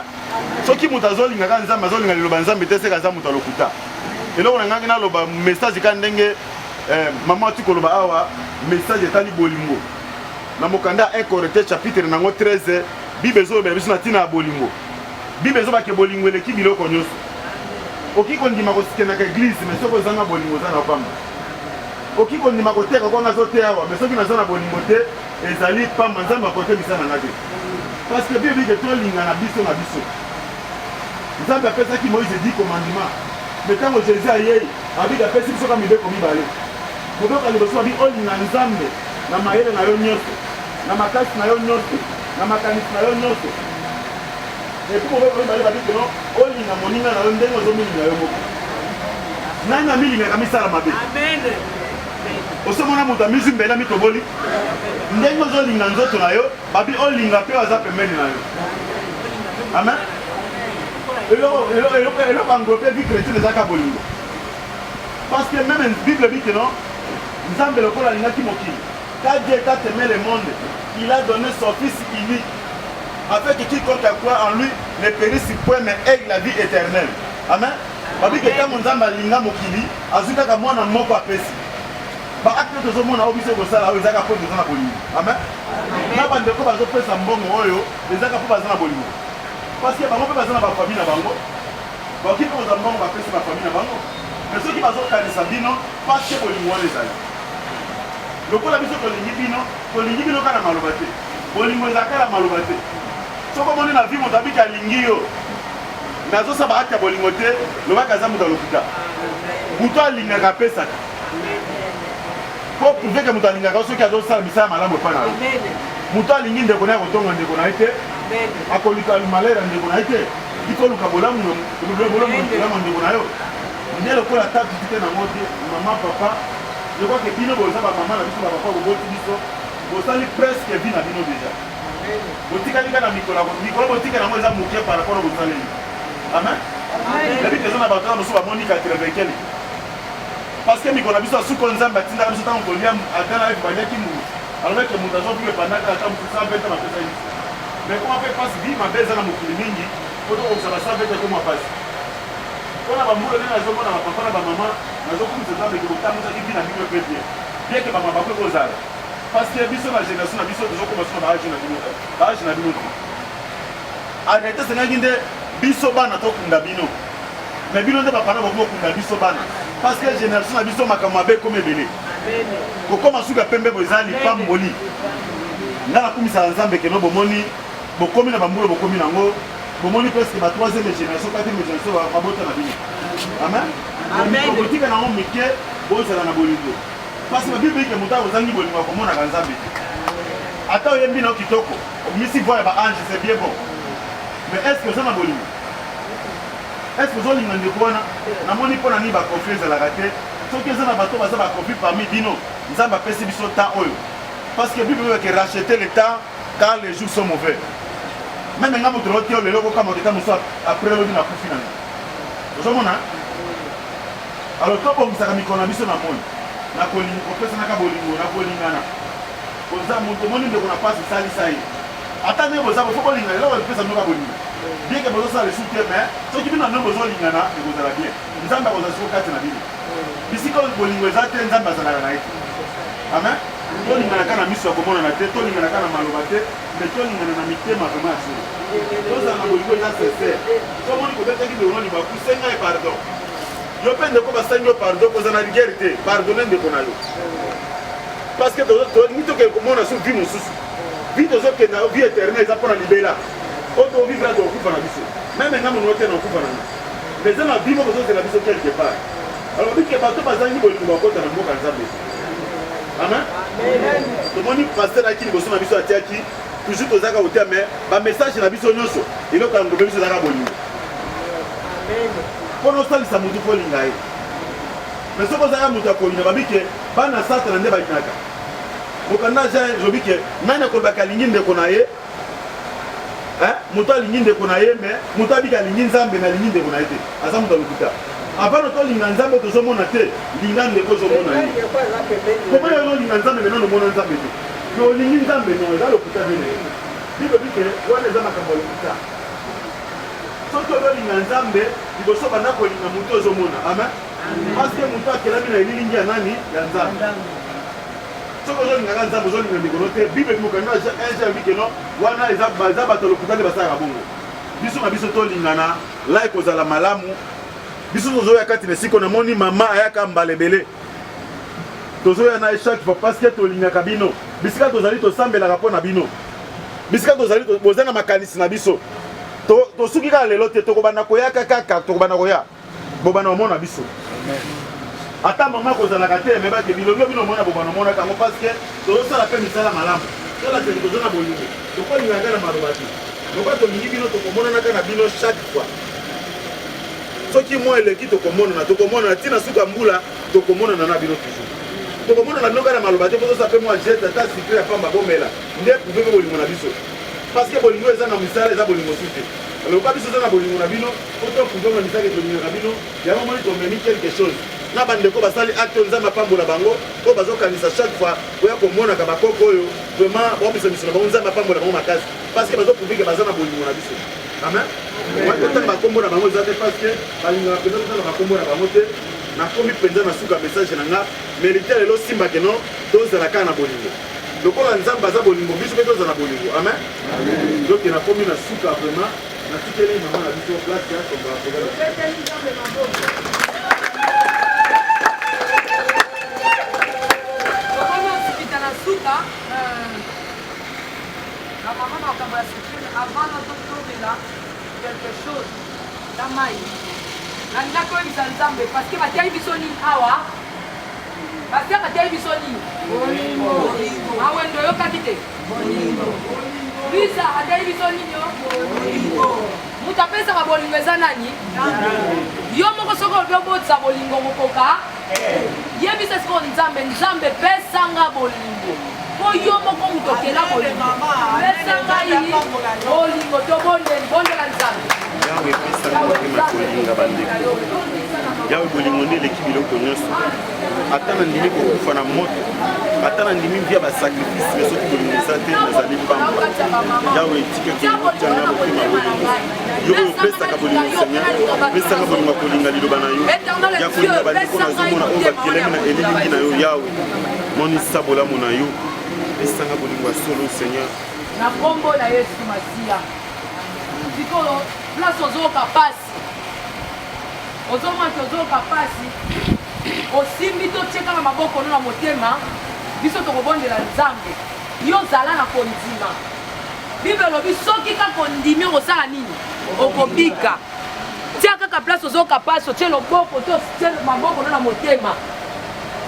soki moto azolinga kaka nzambe azolinga liloba nzambe te seka aza moto ya lokuta eloko na ngaki naloba message kaka ndenge eh, mama ati koloba awa message etali bolingo na mokanda ya 1 Corinthiens chapitre nango 13 bible ezolobela biso na ntina ya bolingo bible ezobake bolingo eleki biloko nyonso okoki kondima kokendaka eglise mais soki ozanga bolingo oza na pamba okoki kondima koteka kwa nazoteya awa mais soki naza na bolingo te ezali pamba nzambe akote misala na nga te parce que bible ke tolingana biso na biso nzambe apesaki moïse 10 commandement mais ntango jésus ayei abiki apesi biso ka mibeko mibale mobeko ya liboso abi olinga nzambe na mayele na yo nyonso na makasi na yo nyonso na makanisi na yo nyonso epuis mobeko mibale babi keno olinga moninga na yo ndenge ozomilinga yo moko nani amilingaka misala mabe osomona moto amizwi mbele amitoboli ndenge ozolinga nzoto na yo babi olinga mpe aza pembeni na yo amen eloko yango mpe vie chrétienne ezalaka bolingo parce que même bible dit que non nzambe lokola alingaki mokili ka dieu t'a aimé le monde il a donné son fils unique afin que quiconque croit en lui ne périsse point mais ait la vie éternelle amen babi ke ntango nzambe alinga mokili azwi kaka mwana moko apesi baakte tozomona oyo biso ekosala oyo ezaka mpo toza na bolingo amen na bandeko bazopesa mbongo oyo ezaka mpo baza na bolingo parce que bango mpe baza na bafamille na bango bakoki mpe kozwa mbongo bapesi bafamille na bango mais soki bazokanisa bino parce que bolingo wana ezali lokola biso tolingi bino tolingi bino kaka na maloba te bolingo ezalaka na maloba te soki omoni na vie moto abiki alingi yo mais azosala baakte ya bolingo te lobaka aza moto ya lokuta moto alingaka apesaka po prouve ke moto alingaka soki azosala misala malamu epai na yo moto alingi ndeko na ye akotonga ndeko na ye te akolika malere ya ndeko na ye te ikoluka bolamu ya ndeko na yo nde lokola tatu tite nango te mama papa je crois que bino boza bamama na biso bapapa boboti biso bosali presque vie na bino déjà botikali kaka na mikolo mikolo botikali yango eza moke par rapport na bosaleli amen nayebi te eza na bato na mosusu bamoni 80 quelque. Parce que mikolo na biso ya suka oyo Nzambe atindaka biso ntango kolia Adam na Eve baliaki mbuma, alobaki ke moto azo vivre pendant kaka ata mosusu 120 ans bapesaki biso. Mais ekoma mpe pasi, vie mabe eza na mokili mingi mpo tokokisa ba 120 ans ekoma pasi. Mpo na bambula ndenge nazomona ba papa na ba mama, nazokumisa Nzambe ke botambwisaki vie na bino mpe bien. Bien ke ba mabaku ekozala. Parce que biso na generation na biso tozokoma so na ba age na bino ba age na bino te. En réalité esengaki nde biso bana tokunda bino. Mais bino nde ba parents bokomi kokunda biso bana. Parce que generation na biso makambo mabe ekomi ebele. Kokoma suka pembe boye eza lipamboli. Nga nakumisaka Nzambe keno bomoni bokomi na bambula bokomi nango bomoni presque ba troisième génération quatrième génération mabota na bino. Amen. Amen. Botika nango mike bozala na bolingo. Parce que Bible eke moto akozangi bolingo akomonaka Nzambe te. Ata oyembi na kitoko, obimisi voix ya ba ange, c'est bien bon. Mais est-ce que oza na bolingo? Est-ce que ozolinga ndeko wana? Namoni mpo na nini ba conflit ezalaka te. Soki eza na bato baza ba conflit parmi bino, Nzambe apesi biso temps oyo. Parce que Bible eloba que racheter le temps car les jours sont mauvais. Meme nga moto naoteyo lelo okokamwa keta mosusu après lobi nakufi na nga. Ozomona? Alors tobongisaka mikolo na biso na moi na kolinga kopesanaka bolingo na kolingana. Oza moto omoni ndeko na pasi salisa ye. Ata ndenge boza bo faut bolingana eloko epesa bino kaka bolingo. Bien que bozosala lisusu te mais soki bino na bino bozolingana ekozala bien. Nzambe akozala siko kati na bino. Bisika oyo bolingo eza te Nzambe azalaka na ye te. Amen. Tolingana kaka na miso ya komonana te, tolingana kaka na maloba te, mais tolingana na mitema vraiment ya solo. Tozala na bolingo eza sincère. Soki omoni kobetaki ndeko no libaku, senga ye pardon. Yo mpe ndeko basengi yo pardon, kozala na rigueur te, pardonne ndeko na yo. Parce que tolingi tokende komona su vie mosusu. Vie tozokende vie éternelle eza mpo na libela. Oyo tovivre tokokufa na biso. Meme nga mono te na kokufa na nga. Mais eza na vie moko ezozela biso quelque part. Alors bike bato bazangi bolingo bakota na mboka Nzambe. Amen. Tomoni pasteur ayaki liboso na biso atiaki toujours tozalaka kotia mais ba message na biso nyonso eloko ya ngombe biso ezalaka bolingo. Mpo na osalisa motu mpo olinga ye. Mais soki ozalaka moto ya koyina babi ke bana Satana nde bayinaka. Mokanda Jean elobi ke nani akolobaka alingi ndeko na ye Hein? Moto alingi ndeko na ye mais moto abika alingi Nzambe mais alingi ndeko na ye te. Aza moto ya lokuta. Avant tolinga Nzambe tozomona te, linga ndeko ozomona ye. Comment yo olinga Nzambe mais nano omona Nzambe te? Mais olingi Nzambe non, eza lokuta bino. Bible dit que wana eza makambo ya lokuta. Soki olinga Nzambe, liboso banda kolinga moto ozomona. Amen. Parce que moto akelami na elilingi ya nani? Ya Nzambe. Soki ozolingaka Nzambe ozolinga ndeko no te. Bible mokanda ya 1 Jean elobi ke non, wana eza eza bato ya lokuta nde basalaka bongo. Biso na biso tolingana, la ekozala malamu. Biso tozoya kati na esika namoni mama ayaka mbala ebele. Tozoya na ye chaque fois parce que tolingaka bino. Bisika tozali tosambelaka mpo na bino. Bisika tozali boza na makanisi na biso. Tosuki kaka lelo te, tokobanda koyaka kaka, tokobanda koya. Bobanda omona biso. Ata mama kozalaka te me bake bilongi bino omona bobanda omonaka yango parce que tozosala mpe misala malamu. Tolakisa toza na bolingo. Tokolingaka na maloba te. Lokola tolingi bino tokomonanaka na bino chaque fois. Soki mwa eleki tokomonana, tokomonana ti na suka mbula tokomonana na bino toujours. Tokomonana bino kaka na maloba te mpo tosala mpe mwa geste ata sucre ya pamba bomela nde prouve mpe bolingo na biso. Parce que bolingo ezanga misala eza bolingo su te. Lokola biso toza na bolingo na bino po to prouver na misala ke tolingaka bino, yango omoni tomemi quelque chose na ba ndeko basali acte oyo Nzambe apambola bango oyo bazokanisa chaque fois koya komonaka ba koko oyo vraiment baobisa miso na bango Nzambe apambola bango makasi parce que bazo prouver ke baza na bolingo na biso. Amen. Totanga bakombo na bango eza te parce que balingaka mpenza totanga bakombo na bango te. Nakomi mpenza na suka message na nga mais liteya lelo simba ke non tozala kaka na bolingo. Lokola Nzambe aza bolingo, biso pe tozala na bolingo. Amen. Donc nakomi na suka vraiment, natikeli mama na biso place ya somba. Tokomi osukita na suka na mama makambo ya sucre avant na totomela quelque chose na mai nalingaki oyebisa Nzambe parce que batiaki biso nini awa Pasteur ateyi biso nini? Bolingo. Mawendo oyokaki te? Bolingo. Luisa ateyi biso nini yo? Bolingo. Moto apesaka bolingo eza nani? Yo moko soki olobi obotisa bolingo okokoka? Yebisa sikoyo Nzambe, Nzambe pesa nga bolingo. Po yo moko moto okela bolingo. Pesa ngai bolingo tobondeli, bondela Nzambe. Yawe, pesa nga motema kolinga bandeko. Yawe, bolingo nde eleki biloko nyonso. Ata nandimi kokufa na moto, ata nandimi via basacrifice, me soki bolingo eza te, nazali pamba. Yawe, tika ke otyanga motema bolingo. Yo oyo opesaka bolingo, Seigneur, pesanga bolingo ya kolinga liloba na yo, ya kolinga bandeko nazomona oyo bakelemi na elilingi na yo. Yawe, monisa bolamu na yo, pesanga bolingo ya solo, Seigneur. Na nkombo na Yesu Masiya. Sikoyo place ozoyoka pasi, ozomona te ozoyoka pasi, osimbi to tie kaka maboko no na motema, biso tokobondela Nzambe. Yo zala na kondima. Bible elobi soki kaka ondimi okosala nini? Okobika. Tia kaka place ozoyoka pasi, otie loboko to otie maboko no na motema.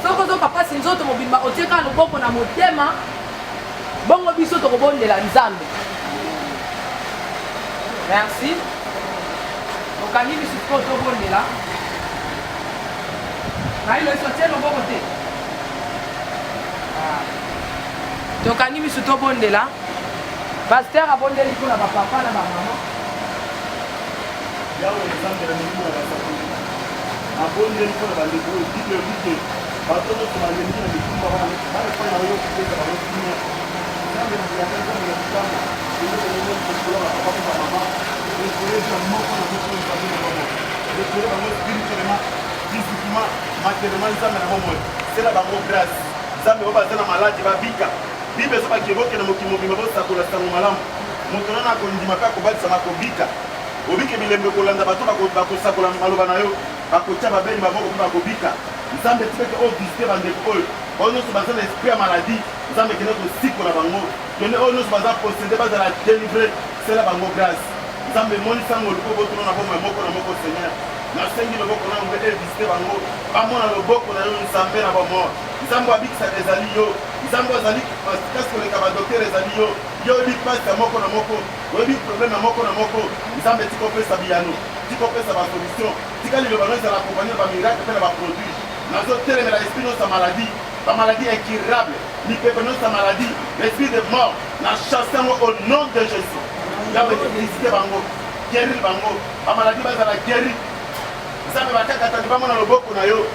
Soki ozoyoka pasi nzoto mobimba, otie kaka loboko na motema, bongo biso tokobondela Nzambe. Merci. Okangi misu sikoyo tobondela. Mailo eso tie loboko te. Ah. Tokangi misu tobondela. Pasteur abondeli mpo na bapapa na bamama. Yawe Nzambe na milimo na basakoli, abondeli mpo na bandeko oyo Bible elobi ke bato nyonso balembi na mikumba wana baya epai na yo kopesa bango kimia. Nzambe na bilaka, Nzambe na bikamwa, kende kolongo likolo ya bapapa mpe bamama, restaure na moko na moko Nzambe na bomoi, restaure bango spirituellement, physiquement, matériellement, Nzambe na bomoi, sela bango grâce. Nzambe, oyo baza na maladi babika. Bible ezobaki bokende mokili mobimba bosakola sango malamu. Moto nana akondima mpe akobatisama akobika. Obike bilembo ekolanda bato bakosakola maloba na yo, bakotia babeli maboko mpe bakobika. Nzambe, tika ete ovisite bandeko oyo, oyo nyonso baza na esprit ya maladie, Nzambe kende kosikola bango. Kende oyo nyonso baza posede bazala delivre, sela bango grâce. Nzambe, monisa ngolu mpo botuna na bomoi moko na moko. Seigneur, nasengi loboko na yo mpe evisite bango, bamona loboko na yo, Nzambe na bomoi. Nzambe abikisaka ezali yo, Nzambe azali kasi koleka badoktere ezali yo. Yo oyebi mpasi ya moko na moko, oyebi problème ya moko na moko. Nzambe, tika opesa biyano, tika opesa basolution, tika liloba no ezala accompagne na bamiracle mpe na baproduit. Nazotelemela esprit nyonso ya maladie, bamaladie incurable, mipepe nyonso ya maladie, l'esprit de mort, na chasse yango au nom de Jésus. Yawe, visite bango, guérir bango, bamaladie bazala guéri. Nzambe, bakakatani bamona loboko na yo.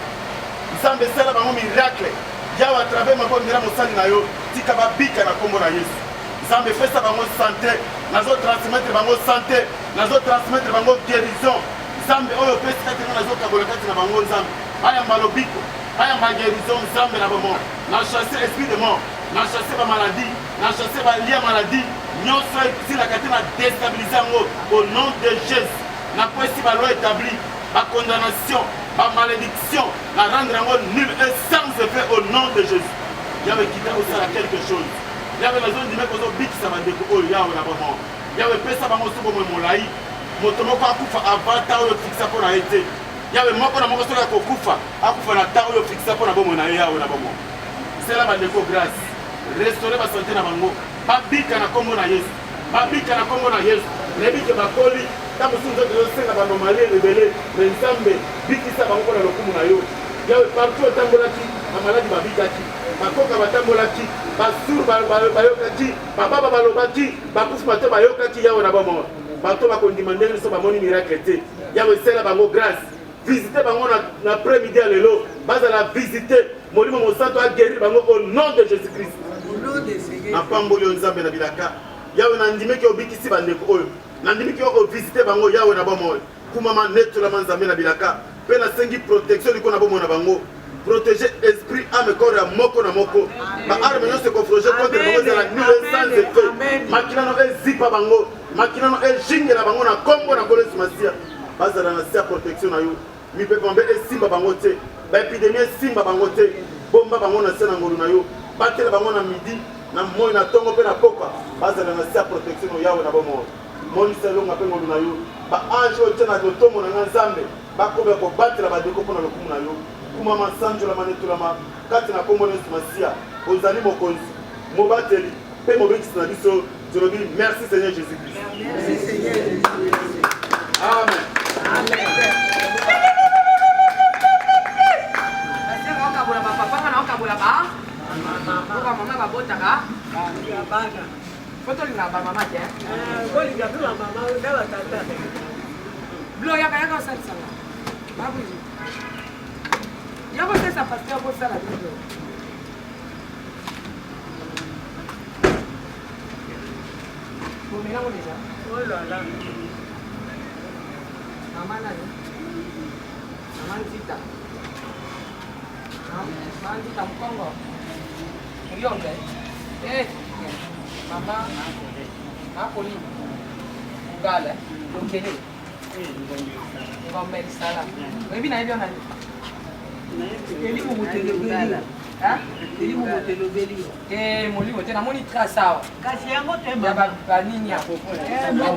Nzambe, sala bango miracle. Yawe, à travers mabondela mosali na yo, tika babika na nkombo na Yesu. Nzambe, pesa bango sante, nazo transmettre bango sante, nazo transmettre bango guérison. Nzambe, oyo opesi kati nga nazokabola kati na bango. Nzambe, bayamba lobiko, bayamba guérison. Nzambe na bomoi, na chasse esprit de mort, na chasse bamaladie, na chasse balia maladie nyonso esilaka te, na déstabilise yango au nom de Jésus. Nakwesi baloi établi, bacondamnation, bamalédiction, na rendre yango nul et sans effet au nom de Jésus. Yawe, kita osala quelque chose. Yawe, nazondima kozobikisa bandeko oyo. Yawe na bomoi, Yawe, pesa bango so bomoi molai. Moto moko akufa avant ta oyo ofikisa mpo na ye te. Yawe, moko na moko soki akokufa, akufa na ta oyo ofikisa mpo na bomoi na ye. Yawe na bomoi, sela bandeko grâce, restaure basante na bango, babika na nkombo na Yesu, babika na nkombo na Yesu. Nayebi ke bakoli, ntango mosusu nzoto ezosenga banomalie ebele, me Nzambe, bikisa bango mpo na lokumu na yo. Yawe, partout otambolaki, bamaladi babikaki, bakoka batambolaki, basur bayokaki, bababa balobaki, bakufi bato bayokaki. Yawe na bomoi, bato bakondima ndenge nyonso bamoni miracle te. Yawe, sela bango grâce, visite bango na après midi ya lelo, bazala visite, Molimo Mosantu aguérir bango au nom de Jésus Christ. Napamboli yo, Nzambe na bilaka. Yawe, nandimiki obikisi bandeko oyo, nandimiki yo ovisite bango. Yawe na bomoi, kumama, netolama, Nzambe na bilaka. Mpe nasengi protection liko na bomoi na bango, protéger esprit, âme, corps ya moko na moko. Baarme nyonso ekofroge contre bango ezala nul et sans effet. Makila no ezipa bango, makila no ejingela bango na nkombo na Nkolo Yesu Masiya. Bazala na se ya protection na yo, mipepe mabe esimba bango te, baepidemie esimba bango te. Bomba bango na se na ngolu na yo, batela bango na midi, na moi, na ntongo mpe na pokwa, bazala na se ya protection no. Yawe na bomoi, monisa elonga mpe ngolu na yo. Baange oyo tia na lotomo na nga, Nzambe, bakoba kobatela bandeko mpo na lokumu na yo. Kumama, sanjolama, netolama kati na nkombo na Yesu Masiya. Ozali mokonzi, mobateli mpe mobikisi na biso. Tolobi merci Seigneur Jésus Christ. Merci Seigneur Jésus. Amen. Pasteur aokabola bapapa, nga naokabola ba po bamama babotaka bana. Fo tolingaka bamama te. Bolinga mpe bamama na batata. Blo, yaka, yaka osalisanga babuji. Yako sesa pasteur bosala bino. Bomela ngo deja. Oh là là. Mama nani? Mama Nzita. Mama Nzita Mukongo. Muyombe. Eh. Mama. Mama Pauline. Mugala. Lokele. Ngombe lisala. Oyebi nayebi yo nani? Elimo moto elobeli. Elimo moto elobeli. Te molimo te namoni trace awa. Kasi yango te ya banini ya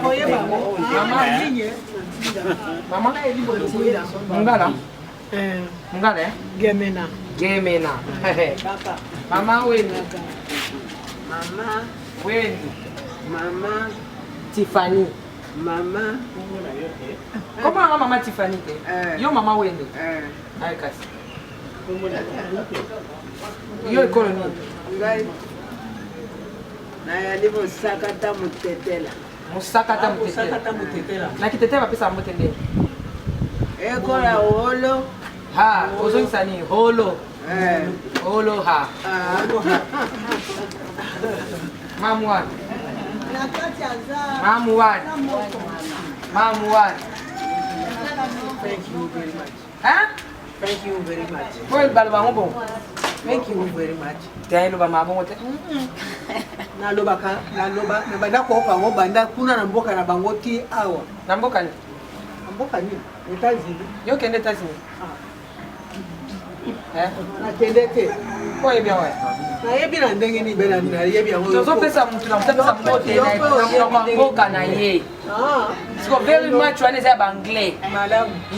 koyeba mama mama mungala mungala eh? Gemena. Gemena. Mama wenu. Mama wenu. Mama Tiffany. Mama. Comment nga mama Tiffany te? Yo mama wendo. Aye kasi. Yo ekolo nini? Ngai nayali mosakata motetela. Mosakata motetela. Na kitetela bapesaka mbote ndenge? Ekola holo. Ha, ozongisa nini? Holo. Holo ha. Mamu wana. Mamu wana. Mamu wana. Thank you very much. Hein? Thank you very much. Po baloba yango bongo. Thank you very much. Te elobama bongo te. Nalobaka, naloba, nabanda koyoka yango banda kuna na mboka na bango ti awa. Na mboka nini? Na mboka nini? États-Unis. Yo kende États-Unis. Nakende te. Oyebi yango? Nayebi na ndenge nini be nayebi yango. Tozopesa motu na motapesa mbote na mboka na ye. Siko very much wana eza ya baanglais.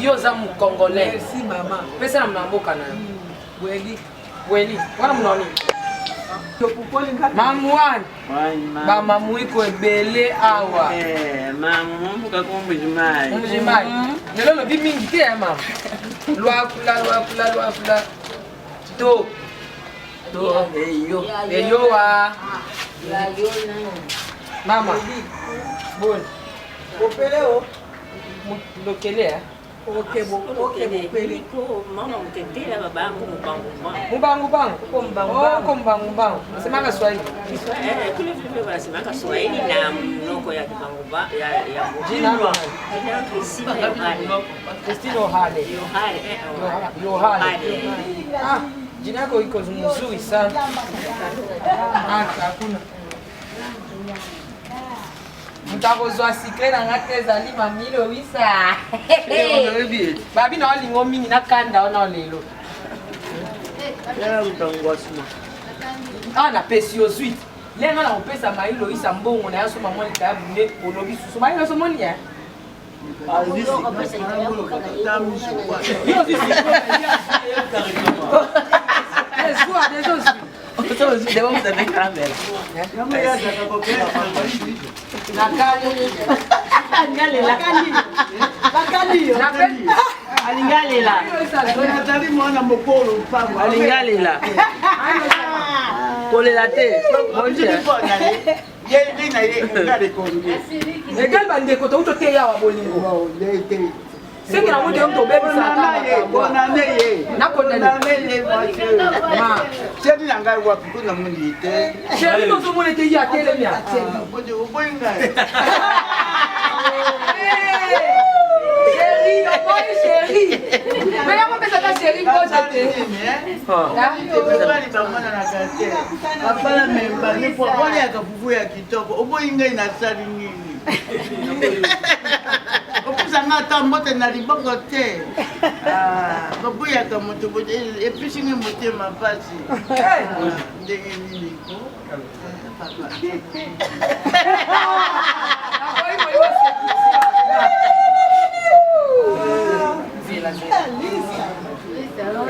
Yo oza mocongolais. Merci mama. Pesa na mboka na yo. Bweli. Bweli. Wana mononi. Mamu wana. Bamamuiko ebele awa. Mbujimayi. Lelo lobi mingi te ya mama. Lwakula lwakula lwakula. To. To. Eyo. Eyowa. Mama. Boni. Opele o. Lokele eh. Mama mutetela babangu mubangu Mubangu bangu. Oh, ko mbangu mbangu. Nasemaka Swahili. Kule vile vile wanasemaka Swahili na mnoko ya kibangu ba ya ya Jina lako? Jina Christine Yohane. Christine Yohane. Yohane. Yohane. Ah, jina yako iko mzuri sana. Ah, hakuna. Moto akozwa sikre na nga te ezali mamilowisa. Babi na olingo mingi nakanda ona lelo. Awa napesi yo zwit. Ndenge na kopesa mai loisa mbongo na yo soma mwa likayabu nde olobi susu mai loisa omoni ya Alingalela. Azali mwana mokolo mpango. Alingalela. Kolela te. Egal bandeko touti oteya awa bolingo. Seke na moto yo moto obebisaka. Chéri na ngai wapi mpo namoni ye te. Chéri tozomona ete ye atelemi. Oboyi ngai. Chéri, oboyi chéri. Mais yango opesaka chéri mbote te. Mobali bamonanaka te. Babala membani po boliaka fufu ya kitoko. Oboyi ngai nasali nini? Opesa ngai ata mbote na liboko te. Baboyaka moto epesi ngai motema mpasi. Ndenge nini ko? Papa.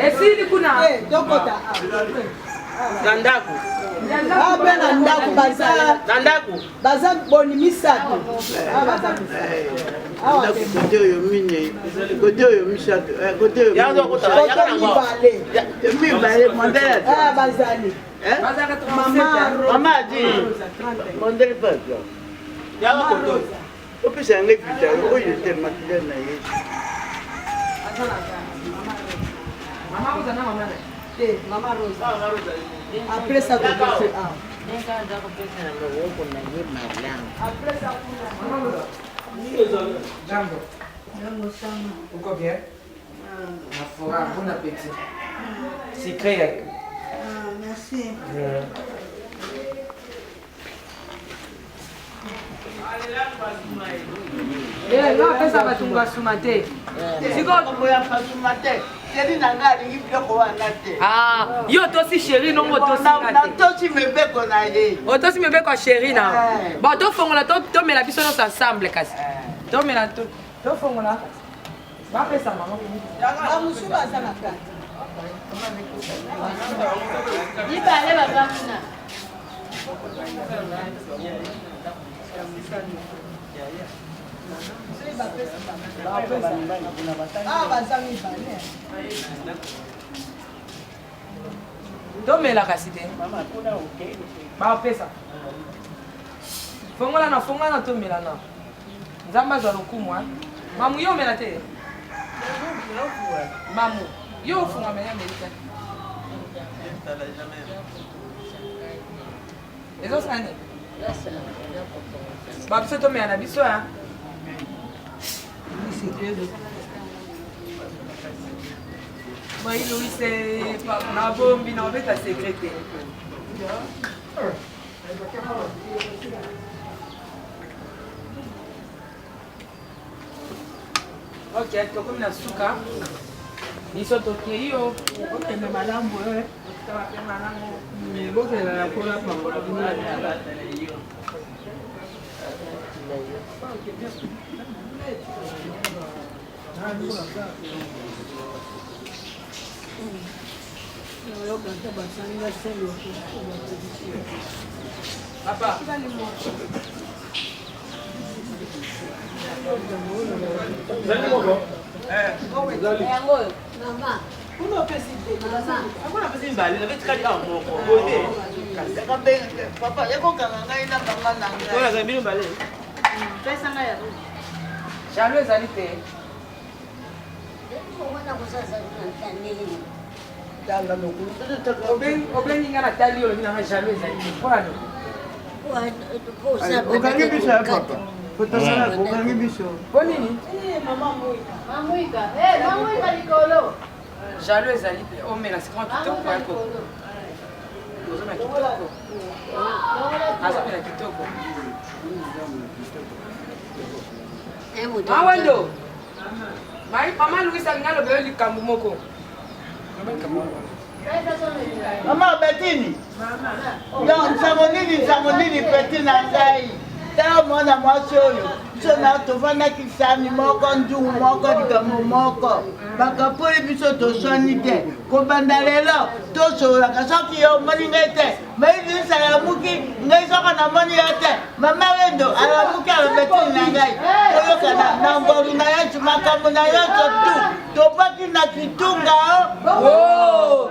Esili kuna. Na ndako. Abe na ndako baza Na ndako. baza boni misato. Ndako kote oyo minei, kote oyo misato, kote oyo mibale. Mibale mondele. Ah bazali. Mama Mama adi. Mondele papa. Yaka kote oyo. Opesa yango vitalo oyo te makila na ye. Mama Rosa na mama na te, mama Rosa. Après ça topesi awa. Ndenge aza kopesa na loboko na ye malamu. Après ça kuna. Mama Rosa. Jambo. Jambo sana. Uko bien? Na furaha, bon appétit. Sucré yake. Ah, merci. Yeah. Eh, apesa bato ngasuma te. Sikoyo basuma te. Chéri na ngai alingi biloko wana te. Ah, yo otosi chéri nongo otosi mibeko na ye. Otosi mibeko ya chéri na. Bon, tofongola tomela biso nyonso ensemble kasi. Tomela tofongola. Bapesa mama. Bamosusu baza na kati. Mibale baza kuna. Awa baza mibale. Tomela kasi te. Bapesa. Fongola na fongola na tomela na. Nzambe azwa lokumu. Mamu yo omela te. Mamu yo ofunga mela melika. Ezosala nini? Ba biso tomela na biso ya. Marie Louise nabombi na obeta secret te. Ok, tokomi na suka. Biso tokei yo. Okende malamu eh. Bokenda na kola pambola bino na Papa. Papa, yakokanga ngai na mama na ngai. Jaloux ezali te. Obengi nga natali olobi nanga jaloux ezali te mpo na nini? Okangi biso ya papa. Okangi biso. Mpo nini? Jaloux ezali te. Omela sikoma kitoko yako. Ozomela kitoko. Azomela kitoko. Mawendo. Mama Louise alingi aloba yo likambo moko. Mama Betini. Donc nsango nini nsango nini peti na ngai. Tala mwana mwasi oyo biso na tofandaki sani moko nzungu moko likambo moko bakapoli biso toswani te kobanda lelo tosololaka soki yo omoni ngai te mailisa alamuki ngai soko namoni yo te mama wendo alamuki alobetini na ngai toyokana na ngolu na yesu makambo na nyonso tu tobaki na kitunga o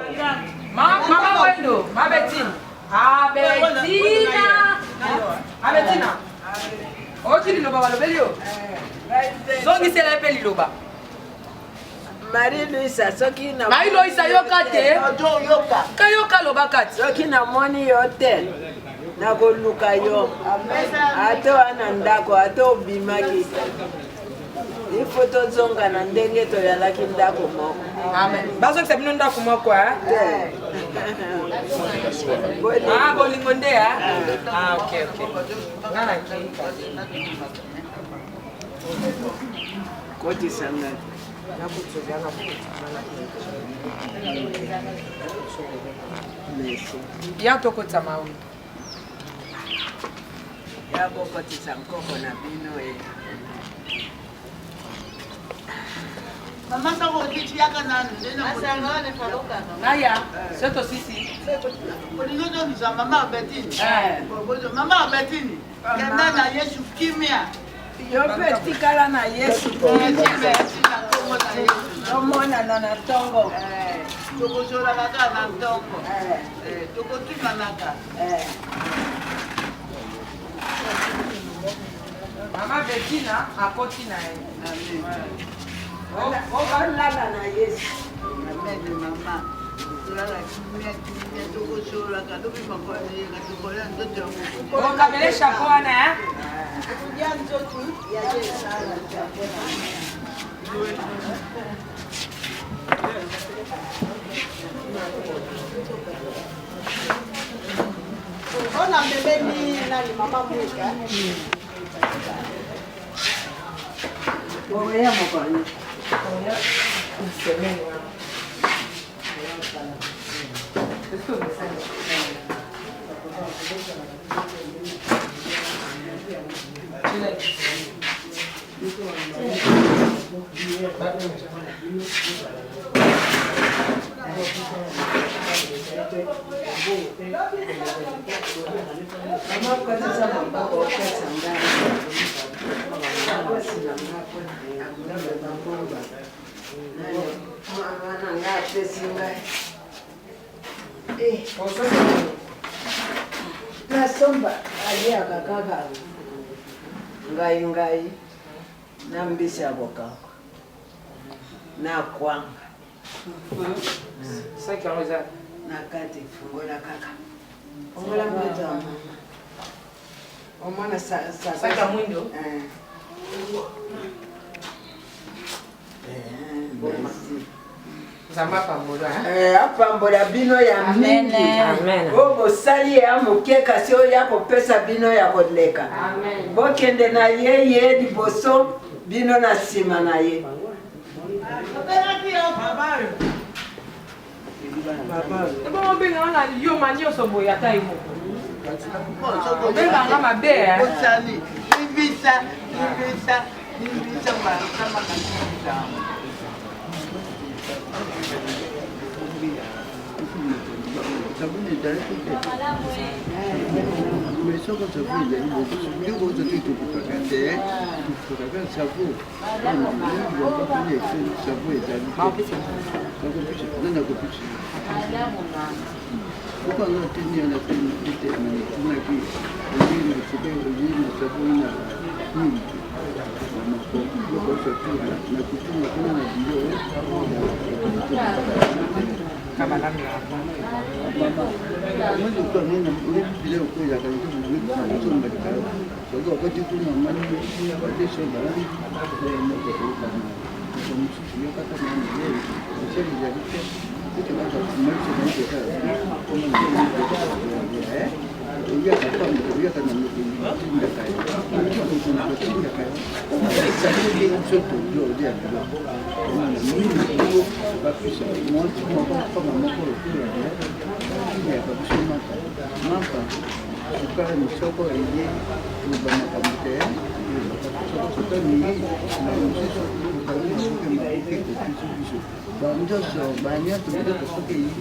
mama wendo mabetini abetina abetina oyoki liloba balobeli yo zongisela ye mpe liloba Marie Louisa soki na Marie Louisa yoka te kayoka loba kati soki namoni yo te nakoluka yo ata wana ndako ata obimaki ifo tozonga na ndenge toyalaki ndako moko. Amen. Bazongisa bino ndako moko eh? Ah, bolingo nde eh? Ah, ok ok. Nga nakei. Kotisa ngai. Merci. Ya tokotisa mawi. Ya kokotisa nkoko na bino e. Mama soko otiti yaka nanu naya se tosisi olingi ozongisa mama Albertine mama Albertine kenda na Yesu kimia yo mpe tikala na Yesu tomonana na ntongo tokozolaka kaka na ntongo tokotumanaka Mama Bettina akoti na ye. Olala na Yesu. Amen mama. Tolala kimia kimia tokosololaka lobi makolo yeka tokolia nzoto ya moto. Okabele chapeau wana hein? Tokolia nzoto ya Yesu. Ona memeli nani mama Mwika. Oya mokoni. Oya semaine wana. Mama okatisa maboko okatisa ngai mwasi na ngai mpona akolamba bambongo mama na ngai apesi ngai nasomba aliaka kaka ngai ngai na mbisi ya kokauka na kwanga Saki yango eza na kati fungola kaka fungola mbeto ya mama omona saki ya mwindo. Nzambe apambola. Eh, apambola bino ya mingi oyo bosali ya moke kasi oyo ya kopesa bino ya koleka. Bokende na ye ye liboso bino na nsima na ye. Ebongo obenga nga na yoma nyonso boye ata ye moko. Obenga nga mabe eh. Osali limbisa limbisa limbisa mbala makasi. Sabuni ezalaki te mais soko sabu ezali biloko oyo toki tokokaka te tokokaka sabu sabu ezali te nani akopesa okanga teni na teni te natunaki ozwi na sika ozwi na sabu na nini na kotunga kuna na bilo Mampa sukari misoko eye koloba makambo te soko sotoningi na mosusu okangi makoki kopisi biso banyoso banyoso biloko soki eyi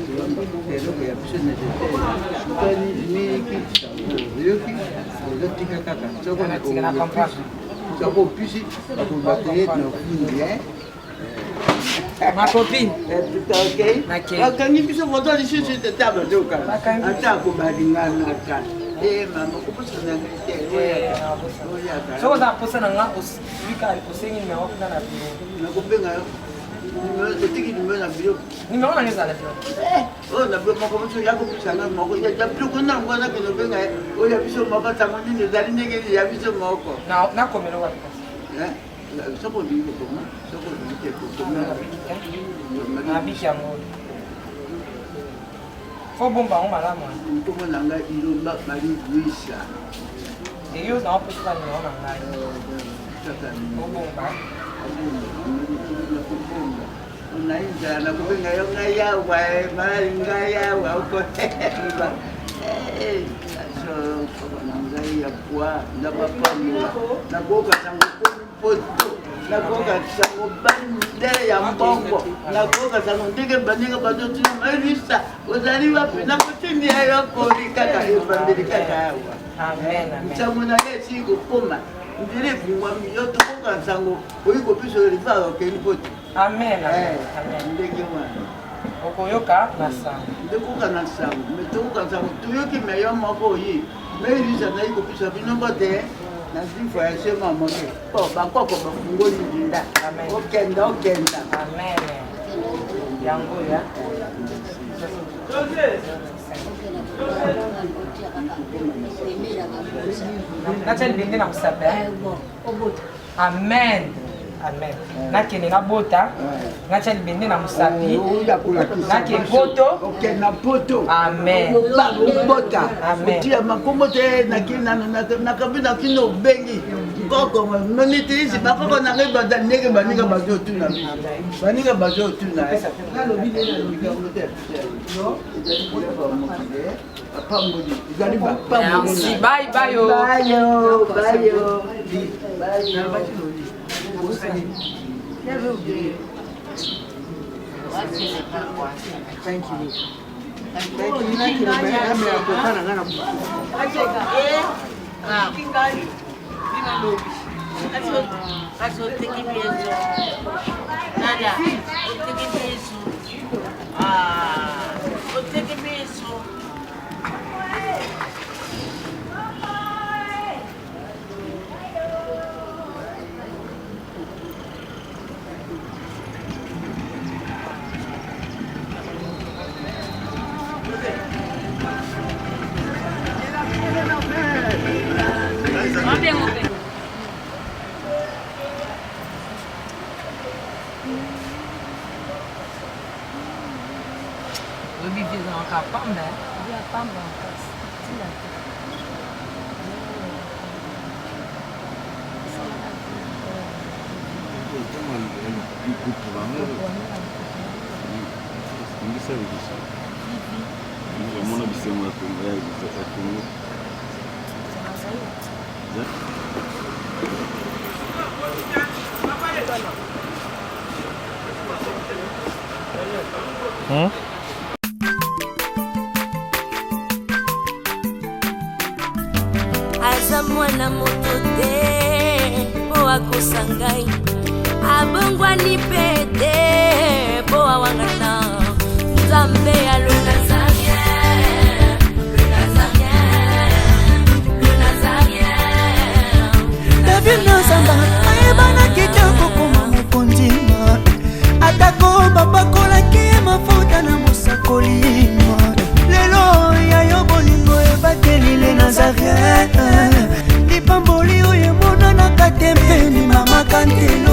tolamba eloko ya biso nécessaire sukari miliki sango oyoki ozotika kaka soko soko opisi bakoloba te na fundi Ma copine. Bakangi biso foto lisusu te ta bazoka atako balinganaka eh, mama kobosana ngai te oyaka Soki oza na posa na nga osika osengi numero kuna na biro. Nakobenga yo otiki numero na biro. Numero na nga ezala biro. Oyo na biro moko mosusu ya kopesa nga moko ya biloko nango wana kende obenga ye oyo ya biso moko sango nini ezali ndenge nini ya biso moko. Nakomela wapi kasi? Soki olingi kokoma soki olingi te kokoma. Nabiki yango. Fo bomba yango malamu. Nkombo na ngai Ilomba Marie Luisa. Eyo na opesa nimero na ngai. Obomba. Nakobomba. Nayi nzala nakobenga yo ngai yawa malali ngai yawa okoeba. Soko na ngai ya pwa ndabapambola nakoka sango komi poto nakoka sango bandele ya mbongo nakoka sango ndenge baninga bazotuna maelisa ozali wapi nakotindia yo koli kaka ebandeli kaka awa nsango na ye esili kokoma nzela efungwami yo tokoka nsango oyi kopesa oliva okei poto amen ndenge wana okoyoka na sango nde koka na sango me tokoka nsango toyoki me yo moko oyi me elisa nayi kopesa bino mbote nazwi voyage mwa moke po bakoko bafungoli nzinda okenda okenda amen. Yango ya. Natya libende na mosapi. Amen. Amen. Nakende nabota. Natya libende na mosapi. Nake poto. Okende na poto. Amen. Obota. Amen. Otia makombo te nakini nano nakabi nakini obengi. Koko monitisi bakoko na ngai baza ndenge baninga bazotuna biso. Baninga bazotuna. Nalobi nde nalobi yango te. Ezali biloko ya mokili. Bapamboli. Ezali bapamboli. Merci. Bye bye yo. Bye yo. Bye yo. Bye yo. Thank you. Thank you. Oteki biso. Oyebi vie ezalaka pamba. Ya pamba makasi. Tina te. Omona bisengo ya Congo ya Congo. Hmm? Aza mwana moto te mpo akosa ngai, abongwani mpe te mpo awangana Nzambe ya le Nazarien, le Nazarien, le Nazarien. David Nozamba ayebanaki te kokoma mokonzi, atako bapakolaki ye mafuta na mosakoli. Lelo ya yo bolingo ebateli le Nazarien, lipamboli oyo emonanaka te mpeni mama Kantelo.